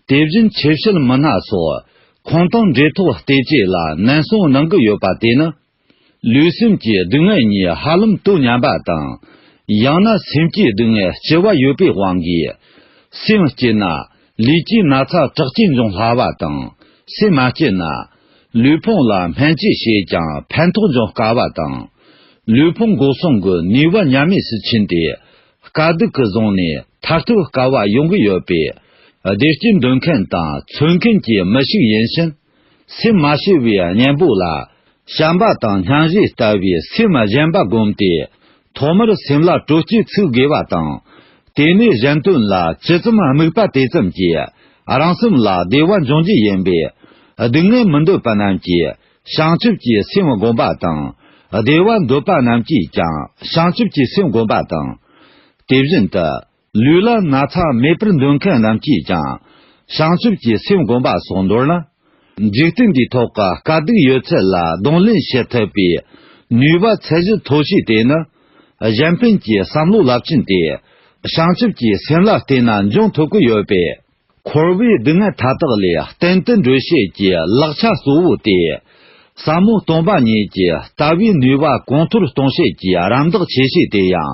དེ་བཞིན་ཆོས་བཤད་མི་སྣ་སོགས་ཁོང་དང་འབྲེལ་ཐོགས་བལྟས་བཅས་ལ་ནན་གསུང་གནང་གི་ཡོད་པ་དེ་ནི། ལུས་སེམས་ཀྱི་སྡུག་བསྔལ་གཉིས་ཧ་ལམ་དོ་མཉམ་པ་དང་། ཡང་ན་སེམས་ཀྱི་སྡུག་བསྔལ་ལྕི་བ་ཡོད་པའི་དབང་གིས། སེམས་སྐྱིད་ན་ལུས་ཀྱི་ན་ཚ་དྲག་སྐྱེད་འབྱུང་སླ་བ་དང་། སེམས་མ་སྐྱིད་ན་ལུས་ཕུང་ལ་སྨན་བཅོས་བྱས་ཀྱང་ཕན་ཐོགས་འབྱུང་དཀའ་བ་དང་། ལུས་ཕུང་འགོག་སྲུང་གི་ནུས་པ་ཉམས་དམས་སུ་ཕྱིན་ཏེ། དཀའ་སྡུག་གིས་བཟུང་ནས་ཐར་ཐབས་དཀའ་བ་ཡོང་གི་ཡོད་པས། བདེ་སྐྱིད་འདོད་མཁན་དང་འཚོལ་མཁན་གྱི་མི་ཞིག་ཡིན་ཕྱིན། སེམས་མ་ཞི་བའི་གཉེན་པོ་ལ། བྱམས་པ་དང་སྙིང་རྗེ་ལྟ་བུའི་སེམས་གཞན་པ་བསྒོམས་ཏེ། ཐོག་མར་སེམས་ལ་དྲོ་སྐྱིད་ཚུགས་དགོས་པ་དང་། དེ་ནས་གཞན་དོན་ལ་ཇི་ཙམ་དམིགས་པ་དེ་ཙམ་གྱིས། རང་སེམས་ལ་བདེ་བ་འབྱུང་རྒྱུ་ཡིན་པས། སྡུག་བསྔལ་མི་འདོད་པ་རྣམས་ཀྱིས། བྱང་ཆུབ་ཀྱི་སེམས་བསྒོམ་པ་དང་། བདེ་བ་འདོད་པ་རྣམས་ཀྱིས་ཀྱང་། བྱང་ཆུབ་ཀྱི་སེམས་བསྒོམ་པ་དང་། དེ་བཞིན་དུ། ལུས་ལ་ན་ཚ་མེད་པར་འདོད་མཁན་རྣམས་ཀྱིས་ཀྱང་། བྱང་ཆུབ་ཀྱི་སེམས་བསྒོམ་པ་སོགས་མདོར་ན། འཇིག་རྟེན་འདིའི་ཐོག་གི་དཀའ་སྡུག་ཡོད་ཚད་ལ་གདོང་ལེན་བྱེད་ཐུབ་པའི་ནུས་པ་ཚད་གཞི་མཐོ་ཤོས་དེ་ནི། གཞན་ཕན་གྱི་བསམ་བློ་རླབས་ཆེན་ཏེ། བྱང་ཆུབ་ཀྱི་སེམས་ལ་བརྟེན་ན་འབྱུང་ཐུབ་ཀྱི་ཡོད་པས། འཁོར་བའི་སྡུག་བསྔལ་མཐའ་དག་ལས་གཏན་དུ་གྲོལ་བྱེད་ཀྱི་ལག་ཆ་གཙོ་བོ་དེ། ཟབ་མོ་སྟོང་པ་ཉིད་ཀྱི་ལྟ་བའི་ནུས་པ་གོང་མཐོར་གཏོང་བྱེད་ཀྱི་རམ་འདེགས་ཆེ་ཤོས་དེ་ཡང་།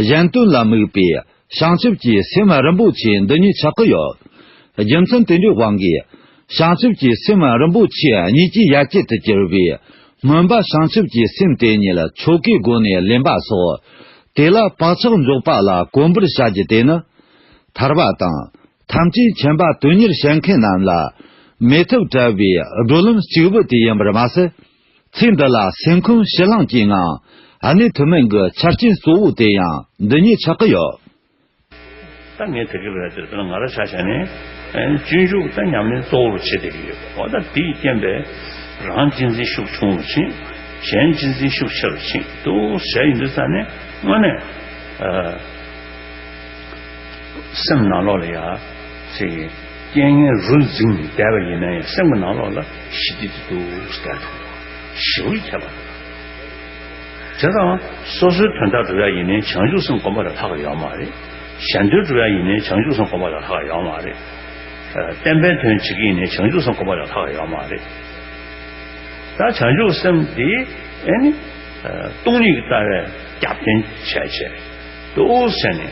གཞན་དོན་ལ་དམིགས་པའི་བྱང་ཆུབ་ཀྱི་སེམས་རིན་པོ་ཆེ་འདི་ཉིད་ཆགས་ཀྱི་ཡོད། རྒྱུ་མཚན་དེ་འདྲའི་དབང་གིས། བྱང་ཆུབ་ཀྱི་སེམས་རིན་པོ་ཆེ་གཉིས་ཀྱི་ཡ་གྱལ་དུ་གྱུར་བའི་སྨོན་པ་བྱང་ཆུབ་ཀྱི་སེམས་དེ་ཉིད་ཆོ་གའི་སྒོ་ནས་ལེན་པ་སོགས། དེ་ལ་བག་ཆགས་འཇོག་པ་ལ་གོམས་པར་བྱ་རྒྱུ་དེ་ནི། ཐར་པ་དང་། ཐམས་ཅད་མཁྱེན་པ་དོན་གཉེར་བྱེད་མཁན་རྣམས་ལ་མེད་ཐབས་བྲལ་བའི་བགྲོད་ལམ་གཅིག་པུ་དེ་ཡིན་པར་མ་ཟད། ཚེ་འདི་ལ་སེམས་ཁམས་ཞི་ལྷང་གི་ངང་གནས་ཐུབ་མིན་གྱི་ཆ་རྐྱེན་གཙོ་བོ་དེ་ཡང་འདི་ཉིད་ཆགས་ཀྱི་ཡོད། ད་ངས་དེ་གི་རེད་དེ་ང་ར་ཆ་བཞག་ནས་སྤྱོད་འཇུག་ད་ཉམས་ལེན་གཙོ་བོར་བྱེད་བསྡད་ཀྱི་ཡོད། འོ་ད་དེའི་རྐྱེན་པས་རང་གཅེས་འཛིན་ཤུགས་ཆུང་རུ་ཕྱིན། གཞན་གཅེས་འཛིན་ཤུགས་ཆེ་རུ་ཕྱིན་འདུག་ཟེར་ཡིན་དུས་ཙང་ནས་དངོས་གནས། སེམས་ནང་ལོགས་ལ་ཡ། ཅིག་རྐྱེན་ངན་རུ་འཛིངས་ནས་བསྡད་པ་ཡིན་ན་ཡང་སེམས་ཀྱི་ནང་ལོགས་ལ་ཞི་བདེ་དེ་འདུག་ཟེར་བསྡད་འདུག་ཞི་བའི་ཁྱད་པར་འདུག་བྱས་ཙང་སོ་སོའི་དོན་དག་སྒྲུབ་ཡ་ཡིན་ནའི་བྱང་ཆུབ་སེམས་སྒོམ་པ་ལས་ལྷག་ག་ཡོད་མ་རེད། གཞན་དོན་སྒྲུབ་ཡ་ཡིན་ནའི་བྱང་ཆུབ་སེམས་སྒོམ་པ་ལས་ལྷག་ག་ཡོད་མ་རེད། ཨ། བསྟན་པའི་དོན་བྱེད་ཀྱི་ཡིན་ནའི་བྱང་ཆུབ་སེམས་སྒོམ་པ་ལས་ལྷག་ག་ཡོད་མ་རེད། ད་བྱང་ཆུབ་སེམས་འདི་ཨེ་ནི། ཨ། སྟོང་ཉིད་ཀྱི་ལྟ་བའི་རྒྱབ་རྟེན་བྱས་བྱས། འདུག་ཟེར་ནས།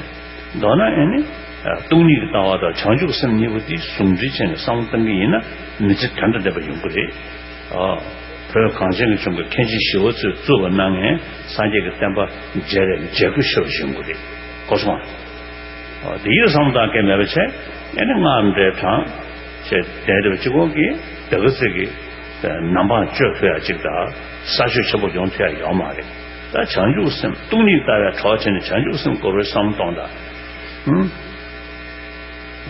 མདོར་ན་ཨེ་ནི། ཨ། སྟོང་ཉིད་ཀྱི་ལྟ་བ་དང་བྱང་ཆུབ་སེམས་གཉིས་པོ་འདི་ཟུང་འབྲེལ་བྱས་ནས་བསམ་བློ་གཏང་གི་ཡིན་ན་མི་ཚེ་དོན་དང་ལྡན་པ་ཡོང་གི་རེད། ཨ། བོད་གངས་ཅན་གྱི་ལྗོངས་ཀྱི་མཁན་ཆེན་ཞི་བ་འཚོས་གཙུག་ལག་གནང་མཁན་སངས་རྒྱས་ཀྱི་བསྟན་པ་མཇལ་རེ་མཇལ་དགོས་ཤོར་བཞིན་གྱི་རེད། གོ་སོང་ཨ། ཨ། དེ་ཡིས་བསམ་བློ་གཏང་མཁན་མེད་པ་བྱས། ཨེ་ནི་སྔགས་འདྲེ་དྲངས། ཞེས་དེ་འདྲ་བ་གཅིག་གོང་གི་དེ་ག་ཚོད་ཀྱི་ནམ་འཕང་གཅོད་ཐུབ་ཡ་གཅིག་དང་ས་ཆོད་ཆེན་པོ་ཡོང་ཐུབ་ཡ་ཡོད་མ་རེད། ད་བྱང་ཆུབ་སེམས་སྟོང་ཉིད་ལྟ་བའི་གྲོགས་བྱས་ནས་བྱང་ཆུབ་སེམས་སྐོར་བའི་བསམ་བློ་གཏོང་དང་། ཧུམ།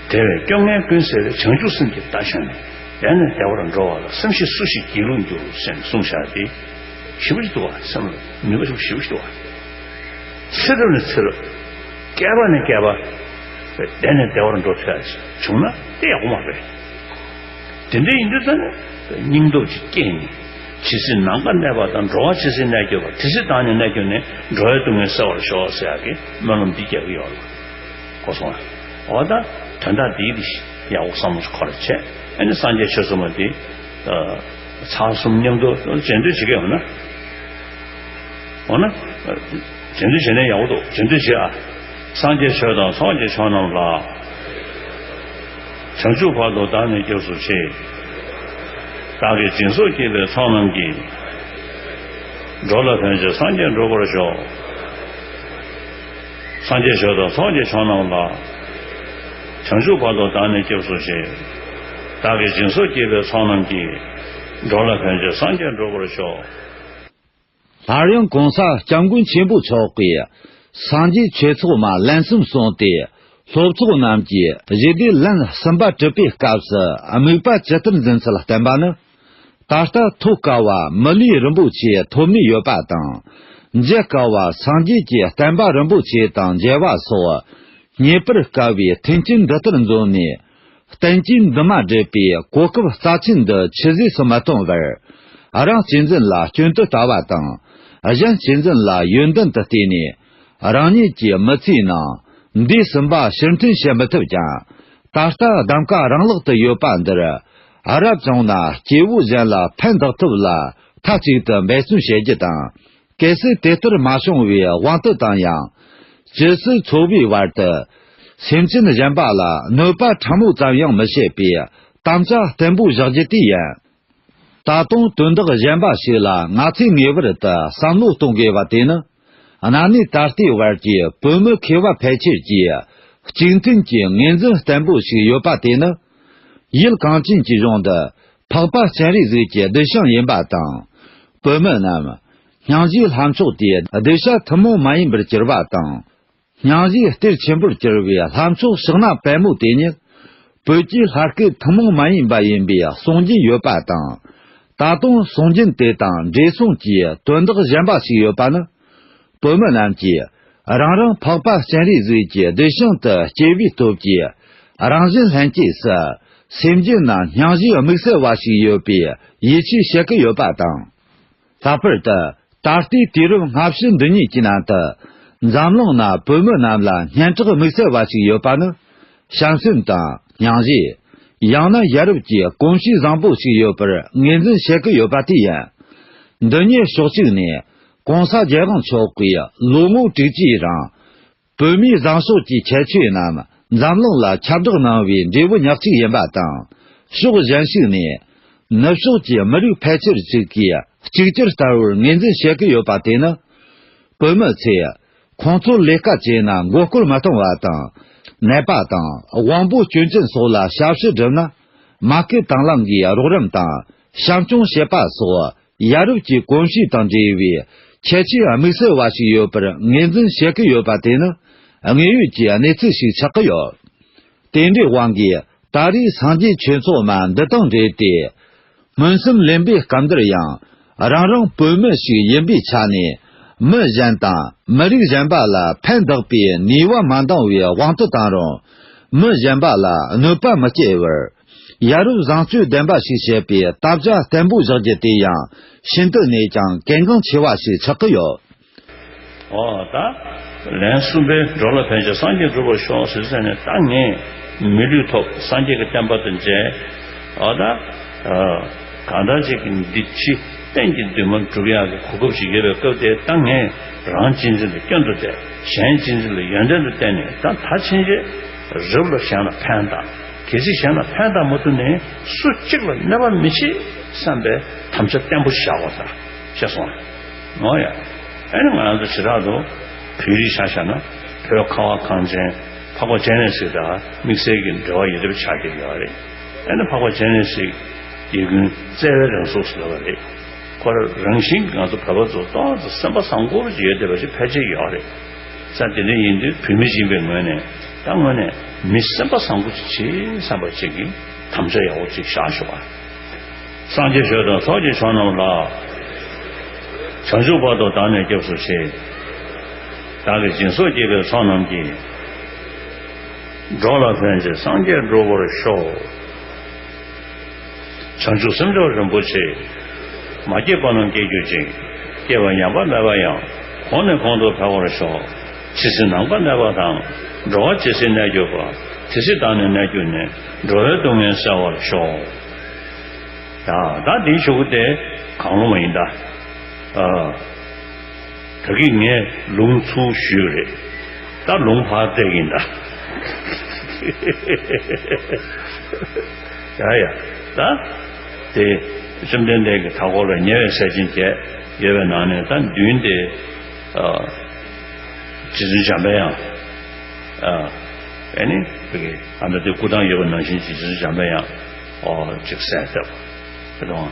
དེ་བས་སྐྱོ་ངལ་ཀུན་སེལ་བའི་བྱང་ཆུབ་སེམས་ཀྱི་རྟ་ཞོན་ནས། དེ་ནས་བདེ་བར་འགྲོ་བ་ལ། བསམ་ཤེས་སུ་ཞིག་སྒྱིད་ལུག་འགྱུར། ཞེས་གསུངས་བཞག་སྟེ། ཞེ་པོ་ཅིག་འདུག་བ། སེམས་ལ་ནུས་པ་ཞེ་པོ་ཞེ་པོ་ཅིག་འདུག་བ། ཚེ་རབས་ནས་ཚེ་རབས། བསྐལ་པ་ནས་བསྐལ་པ། བདེ་ནས་བདེ་བར་འགྲོ་ཐུབ་ཡ་ཅིག་བྱུང་ན་དེ་ཡག་པོ་མ་རེད། དེ་འདྲ་ཡིན་དུས་ད་ནི་སྙིང་སྟོབས་ཅིག་སྐྱེས་ནས། ཇི་སྲིད་ནམ་མཁའ་གནས་པ་དང་། འགྲོ་བ་ཇི་སྲིད་གནས་གྱུར་པ། དེ་སྲིད་བདག་ནི་གནས་གྱུར་ནས། འགྲོ་བའི་སྡུག་བསྔལ་སེལ་བར་ཤོག་ཟེར་ཡག་གི་སྨོན་ལམ་འདི་རྒྱག་གི་ཡོད་ལ། གོ་སོང་ང་། འོ་ད་དོན་དག་འདིའི་རིགས་ཡག་པོ་བསམ་བློ་ཞིག་འཁོར་བྱས། ཨ་ནི་སངས་རྒྱས་ཆོས་ཚོགས་མ་འདི་ཚར་གསུམ་མཉམ་དུ་རྗེས་ཟློས་བྱེད་ཀྱི་ཡོད་ན། འོ་ན། རྗེས་ཟློས་བྱས་ན་ཡག་པོ་འདུག་རྗེས་ཟློས་བྱེད་ཨ། སངས་རྒྱས་ཆོས་དང་ཚོགས་ཀྱི་མཆོག་རྣམས་ལ། བྱང་ཆུབ་བར་དུ་བདག་ནི་སྐྱབས་སུ་མཆི། བདག་གིས་སྦྱིན་སོགས་བགྱིས་པའི་ཚོགས་རྣམས་ཀྱིས། འགྲོ་ལ་ཕན་ཕྱིར་སངས་རྒྱས་འགྲུབ་པར་ཤོག་སངས་རྒྱས་ཆོས་དང་ཚོགས་ཀྱི་མཆོག་རྣམས་ལ། བྱང་ཆུབ་བར་དུ་བདག་ནི་སྐྱབས་སུ་མཆི། བདག་གིས་སྦྱིན་སོགས་བགྱིས་པའི་ཚོགས་རྣམས་ཀྱིས། འགྲོ་ལ་ཕན་ཕྱིར་སངས་རྒྱས་འགྲུབ་པར་ཤོག་སླར་ཡང་གོང་ས་སྐྱབས་མགོན་ཆེན་པོ་མཆོག་གིས་སངས་རྒྱས་ཆོས་ཚོགས་མ་ལན་གསུམ་གསུངས་ཏེ། སློབ་ཚོགས་རྣམས་ཀྱིས་རྗེས་ཟློས་ལན་གསུམ་པ་གྲུབ་པའི་སྐབས་སུ་དམིགས་པ་ཇི་ལྟར་འཛིན་ཚུལ་བསྟན་པ་ནི། ད་ལྟ་ཐོས་དཀའ་བ་མི་ལུས་རིན་པོ་ཆེ་ཐོབ་ནས་ཡོད་པ་དང་། མཇལ་དཀའ་བ་སངས་རྒྱས་ཀྱི་བསྟན་པ་རིན་པོ་ཆེ་དང་མཇལ་བ་སོགས། རྙེད་པར་དཀའ་བའི་མཐུན་རྐྱེན་འདི་ལྟར་འཛོམས་ནས། བསྟན་རྒྱས་འདི་མ་འདྲེས་པའི་གོ་སྐབས་རྩ་ཆེན་འདི་ཆུད་ཟོས་སུ་མི་གཏོང་བར། རང་གཅེས་འཛིན་ལ་སྐྱོན་དུ་ལྟ་བ་དང་། གཞན་གཅེས་འཛིན་ལ་ཡོན་ཏན་དུ་བལྟས་ནས། རང་ཉིད་ཀྱི་མི་ཚེའི་ནང་འདས་ཟིན་པ་ཕྱིར་འཐེན་བྱེད་མི་ཐུབ་ཀྱང་། ད་ལྟ་གདམ་ག་རང་ལག་ཏུ་ཡོད་པ་འདིར། རབ་བྱུང་ན་སྐྱེ་བོ་གཞན་ལ་ཕན་བདག་ཐབས་ལ་མཐའ་གཅིག་ཏུ་འབད་བརྩོན་བྱེད་རྒྱུ་དང་། གལ་སྲིད་དེ་ལྟར་མ་བྱུང་བའི་དབང་དུ་བཏང་ཡང་། ཇི་སྲིད་འཚོ་བའི་བར་དུ། སེམས་ཅན་གཞན་པ་ལ་གནོད་པ་ཕྲ་མོ་ཙམ་ཡང་མི་བྱེད་པའི་དམ་བཅའ་བརྟན་པོ་བཞག་རྒྱུ་དེ་ཡིན། ད་དུང་དོན་དག་གཞན་པ་ཞིག་ལ་ང་ཚོས་ངེས་པར་དུ་བསམ་བློ་གཏོང་དགོས་པ་དེ་ནི། གནའ་ནས་ད་ལྟའི་བར་གྱི་བོད་མི་མཁས་པ་ཕལ་ཆེར་གྱིས་གཅིག་མཐུན་གྱི་ངོས་འཛིན་བརྟན་པོ་ཞིག་ཡོད་པ་དེ་ནི། ཡུལ་གངས་ཅན་གྱི་ལྗོངས་འདི་འཕགས་པ་སྤྱན་རས་གཟིགས་ཀྱི་གདུལ་ཞིང་ཡིན་པ་དང་། བོད་མི་རྣམས་སྙིང་རྗེའི་ལྷ་མཆོག་དེའི་གདུལ་བྱ་ཐུན་མོང་མ་ཡིན་པར་གྱུར་པ་དང་། སྙིང་རྗེའི་གཏེར་ཆེན་པོར་གྱུར་པའི་ལྷ་མཆོག་ཕྱག་ན་པདྨོ་དེ་ཉིད། བོད་ཀྱི་ལྷ་སྐལ་ཐུན་མོང་མ་ཡིན་པ་ཡིན་པའི་གསུང་རྒྱུན་ཡོད་པ་དང་། ད་དུང་གསུང་རྒྱུན་དེ་དང་འབྲེལ་སོང་གྱི་དོན་དག་གཞན་པ་ཞིག་ཡོད་པ་ནི། བོད་མི་རྣམས་ཀྱིས་རང་རང་འཕགས་པ་སྤྱན་རས་གཟིགས་ཀྱི་གདུལ་ཞིང་དུ་སྐྱེ་བའི་སྟོབས་ཀྱིས། རང་བཞིན་ལྷན་སྐྱེས་སུ་སེམས་རྒྱུད་ན་སྙིང་རྗེའི་དམིགས་བསལ་བ་ཞིག་ཡོད་པའི་ཡིད་ཆེས་བྱེད་ཀྱི་ཡོད་པ་དང་། ལྷག་པར་དུ། ད་ལྟའི་དུས་རབས་ལྔ་བཅུ་འདི་ཉིད་ཀྱི་ནང་དུ། འཛམ་གླིང་ན་བོད་མི་རྣམས་ལ་སྙན་གྲགས་དམིགས་བསལ་བ་ཞིག་ཡོད་པ་ནི། བྱམས་སེམས་དང་སྙིང་རྗེ། ཡང་ན་ཡ་རབས་ཀྱི་གོམས་གཤིས་བཟང་པོ་ཞིག་ཡོད་པར་ངོས་འཛིན་བྱེད་ཀྱི་ཡོད་པ་དེ་ཡིན། འདི་ཉིད་ཕྱོགས་གཅིག་ནས་༸གོང་ས་༸རྒྱལ་དབང་མཆོག་གིས་ལོ་ངོ་དྲུག་ཅུའི་རིང་། བོད་མིའི་བཟང་ཕྱོགས་ཀྱི་ཁྱད་ཆོས་རྣམས་འཛམ་གླིང་ལ་ཁྱབ་བསྒྲགས་གནང་བའི་འབྲས་བུ་ཉག་གཅིག་ཡིན་པ་དང་། ཕྱོགས་གཞན་ཞིག་ནས། ནུབ་ཕྱོགས་ཀྱི་མི་རིགས་ཕལ་ཆེར་ཅིག་གིས་གཅིག་གྱུར་ལྟ་བུར་ངོས་འཛིན་བྱེད་ཀྱི་ཡོད་པ་དེ་ནི། བོད་མི་ཚོས་ཁོང་ཚོར་ལས་ཀ་བྱས་ན་མགོ་སྐོར་མི་གཏོང་བ་དང་། ནད་པ་དང་དབང་པོ་སྐྱོན་ཅན་སོགས་ལ་ཞབས་ཞུ་བསྒྲུབ་ན། མ་སྐུལ་དང་བླངས་ཀྱིས་རོགས་རམ་དང་བྱམས་སྐྱོང་བྱེད་པ་སོགས། ཡ་རབས་ཀྱི་གོམས་གཤིས་དང་འབྲེལ་བའི་ཁྱད་ཆོས་དམིགས་བསལ་བ་ཞིག་ཡོད་པར་ངོས་འཛིན་བྱེད་ཀྱི་ཡོད་པ་དེ་ནི་དངོས་ཡོད་ཀྱི་གནས་ཚུལ་ཞིག་ཆགས་ཀྱི་ཡོད། དེ་འདྲའི་དབང་གིས་ད་རེས་སངས་རྒྱས་ཆོས་ཚོགས་མ་འདི་དང་འབྲེལ་ཏེ། སྨོན་སེམས་ལེན་པའི་སྐབས་འདིར་ཡང་རང་རང་བོད་མི་ཞིག་ཡིན་པའི་ཆ་ནས་མི་གཞན་དང་མི་རིགས་གཞན་པ་ལ་ཕན་བདག་པའི་ནུས་པ་མ་འདང་བའི་དབང་དུ་བཏང་རུང་། མི་གཞན་པ་ལ་གནོད་པ་མི་སྐྱེལ་བར། ཡ་རབས་བཟང་སྤྱོད་ལྡན་པ་ཞིག་བྱེད་པའི་དམ་བཅའ་བརྟན་པོ་བཞག་རྒྱུ་དེ་ཡང་ཤིན་ཏུ་ནས་ཀྱང་གལ་འགངས་ཆེ་བ་ཞིག་ཆགས་ཀྱི་ཡོད། ཨོ་ད། ལན་གསུམ་པའི་འགྲོ་ལ་ཕན་ཕྱིར་སངས་རྒྱས་འགྲུབ་པར་ཤོག་ཟེར་ཟེར་ནས་ད་ངས་མི་ལུས་ཐོབ། སངས་རྒྱས་ཀྱི་བསྟན་པ་དང་མཇལ། ཨོ་ད། གང་ལྟར་ཅིག་གི་འདི་ཕྱི་གཏན་གྱི་འདུན་མ་འགྲུབ་ཡག་གི་གོ་སྐབས་ཤིག་ཡོད་པའི་སྐབས་དེ་ད་ངས་རང་གཅེས་འཛིན་ལ་སྐྱོན་དུ་བལྟས། གཞན་གཅེས་འཛིན་ལ་ཡོན་ཏན་དུ་བལྟས་ནས་ད་ད་ཕྱིན་ཆད་རབ་ལ་གཞན་ལ་ཕན་བཏགས། གལ་སྲིད་གཞན་ལ་ཕན་བཏགས་མ་ཐུབ་ནས་སུ་གཅིག་ལ་གནོད་པ་མི་བྱེད་བསམ་པའི་དམ་བཅའ་བརྟན་པོ་བཞག་དགོས་ས་ཤེས་སོང་། ཨོ་ཡ། ཨ་ནི་ང་རང་ཚོ་བྱེ་བྲག་ཏུ་བོད་རིགས་ཆ་བཞག་ན་བོད་ཁ་བ་གངས་ཅན་འཕགས་པ་སྤྱན་རས་གཟིགས་དང་དམིགས་བསལ་གྱི་འབྲེལ་བ་ཡོད་པ་ཆགས་ཀྱི་ཡོད་རེད། ཨ་ནི་འཕགས་པ་སྤྱན་རས་གཟིགས་ཀྱི་རྒྱལ་ཀུན་བརྩེ་བའི་རང་གཟུགས་སུ་ལབ་པ་རེད། ཁོ་རང་རང་བཞིན་གྱིས་ང་ཚོ་བོད་པ་ཚོ་ཏོག་ཙམ་སེམས་པ་བཟང་པོ་ཅིག་ཡོད་བསྡད་པ་ཞིག་ཕལ་ཆེར་ཡོད་རེད། ས་དེ་འདྲ་ཡིན་དུས་བོད་མི་ཡིན་པའི་ངོས་ནས་ད་དངོས་གནས་མི་སེམས་པ་བཟང་པོ་ཅིག་བྱེད་བསམ་པ་ཅིག་གི་དམ་བཅའ་ཡག་པོ་ཅིག་བཞག་ཆོག་པ། སངས་རྒྱས་ཆོས་དང་ཚོགས་ཀྱི་མཆོག་རྣམས་ལ། བྱང་ཆུབ་བར་དུ་བདག་ནི་སྐྱབས་སུ་མཆི། བདག་གིས་སྦྱིན་སོགས་བགྱིས་པའི་ཚོགས་རྣམས་ཀྱིས། འགྲོ་ལ་ཕན་ཕྱིར་སངས་རྒྱས་འགྲུབ་པར་ཤོག། བྱང་ཆུབ་སེམས་མཆོག་རིན་པོ་ཆེ། མ་སྐྱེས་པ་རྣམས་སྐྱེ་གྱུར་ཅིག། སྐྱེས་པ་ཉམས་པ་མེད་པ་ཡང་། གོང་ནས་གོང་དུ་འཕེལ་བར་ཤོག། ཇི་སྲིད་ནམ་མཁའ་གནས་པ་དང་། འགྲོ་བ་ཇི་སྲིད་གནས་གྱུར་པ། དེ་སྲིད་བདག་ནི་གནས་གྱུར་ནས། འགྲོ་བའི་སྡུག་བསྔལ་སེལ་བར་ཤོག། ཡ། ད་འདིའི་ཆོ་ག་དེ་གང་རུང་བ་ཡིན་ད། ཨ། ད་གིན་ངས་ལུང་ཚུར་ཞུས་རེད། ད་ལུང་ཕར་སྟེར་གྱིན་ད། ཡ་ཡ། ད་དེ་བཅོམ་ལྡན་འདས་ཀྱིས་མཐའ་འཁོར་ལ་ཉེ་བའི་ས་ཆེན་བརྒྱད་ཡོད་པའི་ནང་ནས་ད་མདུན་དེ། ཨ། རྗེ་བཙུན་འཇམ་པའི་དབྱངས། ཨ། ཨེ་ནི་བི་གི་ཨ་མདའ་དེ་སྐུ་ཐང་ཡོད་པ་ནང་བཞིན་གྱི་རྗེ་བཙུན་འཇམ་པའི་དབྱངས། ཨོ་ཅིག་གསལ་བཏབ། དེ་དང་།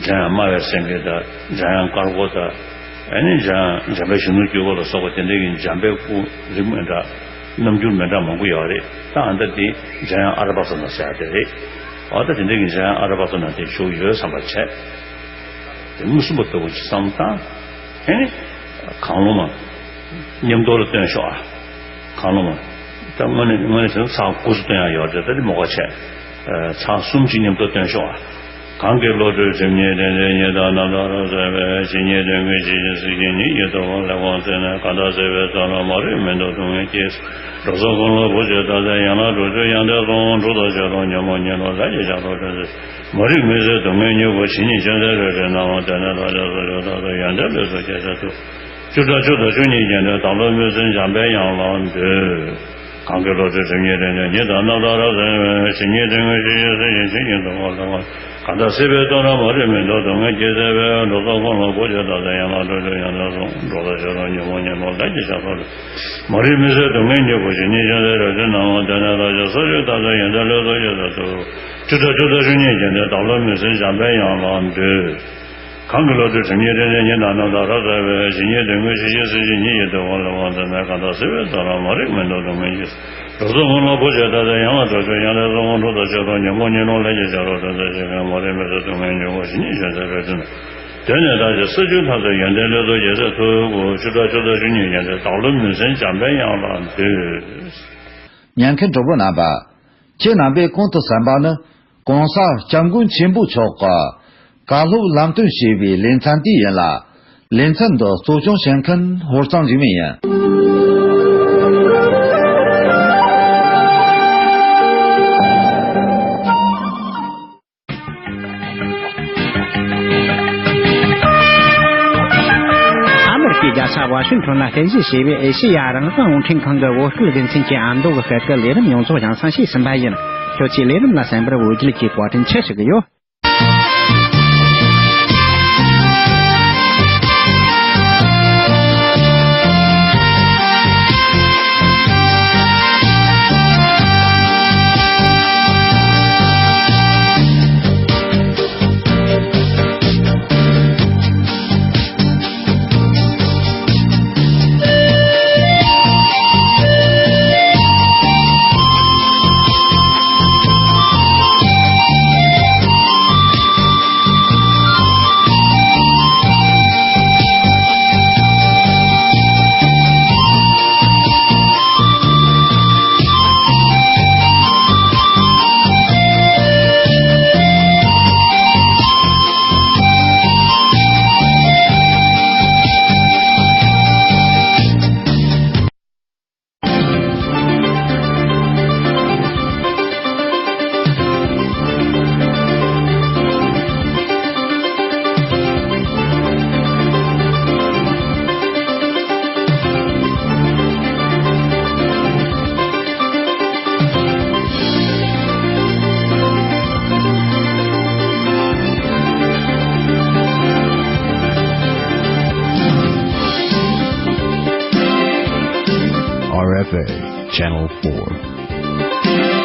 འཇམ་དབྱངས་སྨྲ་བའི་སེང་གེ་དང་། འཇམ་དབྱངས་དཀར་པོ་དང་། ཨེ་ནི་འཇམ་འཇམ་དཔལ་གཞོན་ནུ་གྱི་སྐུ་ལ་སོགས་པ་དེ་འདྲ་གི་འཇམ་དཔལ་སྐུ་རིགས་མི་འདྲ། རྣམ་འགྱུར་མི་འདྲ་མང་པོ་ཡོད་རེད། ད་ཨ་མདའ་དེ་འཇམ་དབྱངས་ཨ་ར་པ་ཙ་ན་ཟེར་ཡ་དེ་རེད། ཨོ་ད་དེ་འདྲ་གི་འཇམ་དབྱངས་ཨ་ར་པ་ཙ་ན་དེ་བཞུགས་ཡོད་བསམ་པ་བྱས། དེ་མངོན་སུམ་པ་ལྟ་བུ་ཅིག་བསམ་བཏང་། ཨེ་ནི། གང་རུང་མ། མཉམ་དུ་ལ་སྟོན་ཤོག་ཨ། གང་རུང་མ། ད་དངོས་གནས་དངོས་གནས་བྱས་ན་ཚར་དགུ་ཚུར་སྟོན་ཡ་ཡོད་རེད། ད་དེ་མོ་ག་བྱས། ཨ། ཚར་གསུམ་ཅིག་མཉམ་དུ་སྟོན་ཤོག་ཨ། གང་གི་བློ་གྲོས་སྒྲིབ་གཉིས་དྲན་ཏེ། ཉིད་དང་རྣམ་དག་རབ་གསལ་བའི། ཇི་སྙེད་དོན་ཀུན་ཇི་བཞིན་གཟིགས་ཤིང་ཉིད་ཀྱི་ཐུགས་ཀར་ལེགས་པར་མཛད་ནས། གང་དག་སྲིད་པའི་འཚོ་བ་མ་རིག་མུན་འཐུམས་སྡུག་བསྔལ་གྱི། རོ་ཙོག་ཀུན་ལ་བུ་ཆུ་ལྟར་བརྩེགས། ཡན་ལག་དྲུག་ཅུ་ཡོན་ཏན་གསུམ། འཁྲུལ་རྟོག་ཆོས་དང་ཉོན་མོངས་ཉོན་མོངས་ལས་ཀྱི་ཆགས་སོགས་ཕྲན་ཚེགས། མ་རིག་མུན་སེལ་སྡུག་བསྔལ་མྱུ་གུ་ཇི་སྙེད་ཅན་ཟེར་བའི་དྲི་མ་དེ་ནི་བདག་ཅག་སོ་སོར་ཐར་ཏེ་ཡོན་ཏན་ལས་སུ་སྐྱེ་ཚེ་ཐུབ། བཅུ་ཕྲག་བཅུ་དང་བཅུ་གཉིས་བརྒྱན་ཏེ་བདག་བློ་མུན་སེལ་འཇམ་པའི་དབྱངས་ལ་འདུད། གང་གི་བློ་གྲོས་སྒྲིབ་གཉིས་དྲན་ཏེ། ཉིད་དང་རྣམ་དག་རབ་གསལ་བའི། ཇི་སྙེད་དོན་ཀུན་ཇི་བཞིན་གཟིགས་ཤིང་ཇི་སྙེད་ཐུགས་ཀར་ལེགས་པར། གང་དག་སྲིད་པའི་འཚོ་བ་མ་རིག་མུན་འཐུམས་སྡུག་བསྔལ་གྱི་ཚེ་འཕོས། རོ་ཙོག་ཀུན་ལ་བུ་ཆུ་ལྟར་བརྩེགས། ཡན་ལག་དྲུག་ཅུ་ཡོན་ཏན་གསུམ། འཁྲུལ་རྟོག་ཆོས་དང་ཉོན་མོངས་ཉོན་མོངས་ལས་ཀྱི་ཆགས་སོགས་ཕྲན། མ་རིག་མུན་སེལ་སྡུག་བསྔལ་མྱུ་གུ་ཇི་སྙེད་ཅན་ཟེར་བའི་དྲི་མ་དེ་ནི་བདག་ཅག་སོ་སོར་ཐར་ཏེ་ཡོན་ཏན་ལས་སུ་སྐྱེ་ཚེ་ཐུབ། བཅུ་ཕྲག་བཅུ་དང་བཅུ་གཉིས་བརྒྱན་ཏེ་བདག་བློ་མུན་སེལ་འཇམ་པའི་དབྱངས་ལ་འདུད། གང་གི་བློ་གྲོས་སྒྲིབ་གཉིས་དྲན་ཏེ། ཉིད་དང་རྣམ་དག་རབ་གསལ་བའི། ཇི་སྙེད་དོན་ཀུན་ཇི་བཞིན་གཟིགས་ཤིང་ཉིད་ཀྱི་ཐུགས་ཀར་ལེགས་པར་མཛད་ནས། གང་དག་སྲིད་པའི་འཚོ་བ་མ་རིག་མུན་འཐུམས་སྡུག་བསྔལ་གྱི། རོ་ཙོག་ཀུན་ལ་བུ་ཆུ་ལྟར་བརྩེགས། ཡན་ལག་དྲུག་ཅུ་ཡོན་ཏན་གསུམ། འཁྲུལ་རྟོག་ཆོས་དང་ཉོན་མོངས་ཉོན་མོངས་ལས་ཀྱི་ཆགས་སོགས་ཕྲན་ཚེགས་ཞི་བའི། མ་རིག་མུན་སེལ་སྡུག་བསྔལ་མྱུ་གུ་ཇི་སྙེད་ཅན་ཟེར་བའི་དྲི་མ། དེ་ནི་བདག་ཅག་སོ་སོར་ཐར་ཏེ་ཡོན་ཏན་ལས་སུ་སྐྱེ་ཚེ་ཐུབ། བཅུ་ཕྲག་བཅུ་དང་བཅུ་གཉིས་བརྒྱན་ཏེ་བདག་བློ་མུན་སེལ་འཇམ་པའི་དབྱངས་ལ་འདུད། ཉན་མཁན་གྲོགས་པོ་རྣམ་པ། ཁྱེད་རྣམ་པས་གོང་དུ་གསན་པ་ནི། གོང་ས་སྐྱབས་མགོན་ཆེན་པོ་མཆོག་གིས་བཀའ་སློབ་ལམ་སྟོན་བྱས་པའི་ལེ་ཚན་དེ་ཡིན་ལ། ལེ་ཚན་འདི་གཙོ་སྐྱོང་བྱེད་མཁན་ཧོར་གཙང་འཇིགས་མེད་ཡིན། ཨ་མེ་རི་ཀའི་རྒྱལ་ས་ཝ་ཤིང་ཊོན་ལ་རྟེན་གཞི་བྱས་པའི་ཨེ་ཤེ་ཡ་རང་དབང་རླུང་འཕྲིན་ཁང་གི་བོད་སྐད་སྡེ་ཚན་གྱི་ཨ་མདོ་གི་སྐད་ཀྱི་ལས་རིམ་ཡོངས་རྫོགས་ཡང་སེ་ཞེས་ཟིན་པ་ཡིན། ཁྱོད་ཀྱིས་ལས་རིམ་ལ་གསན་པར་འོས་བསྡུ་གྱིས་བཀའ་དྲིན་ཆེ་ཞུ་གི་ཡོད། R F A Channel four.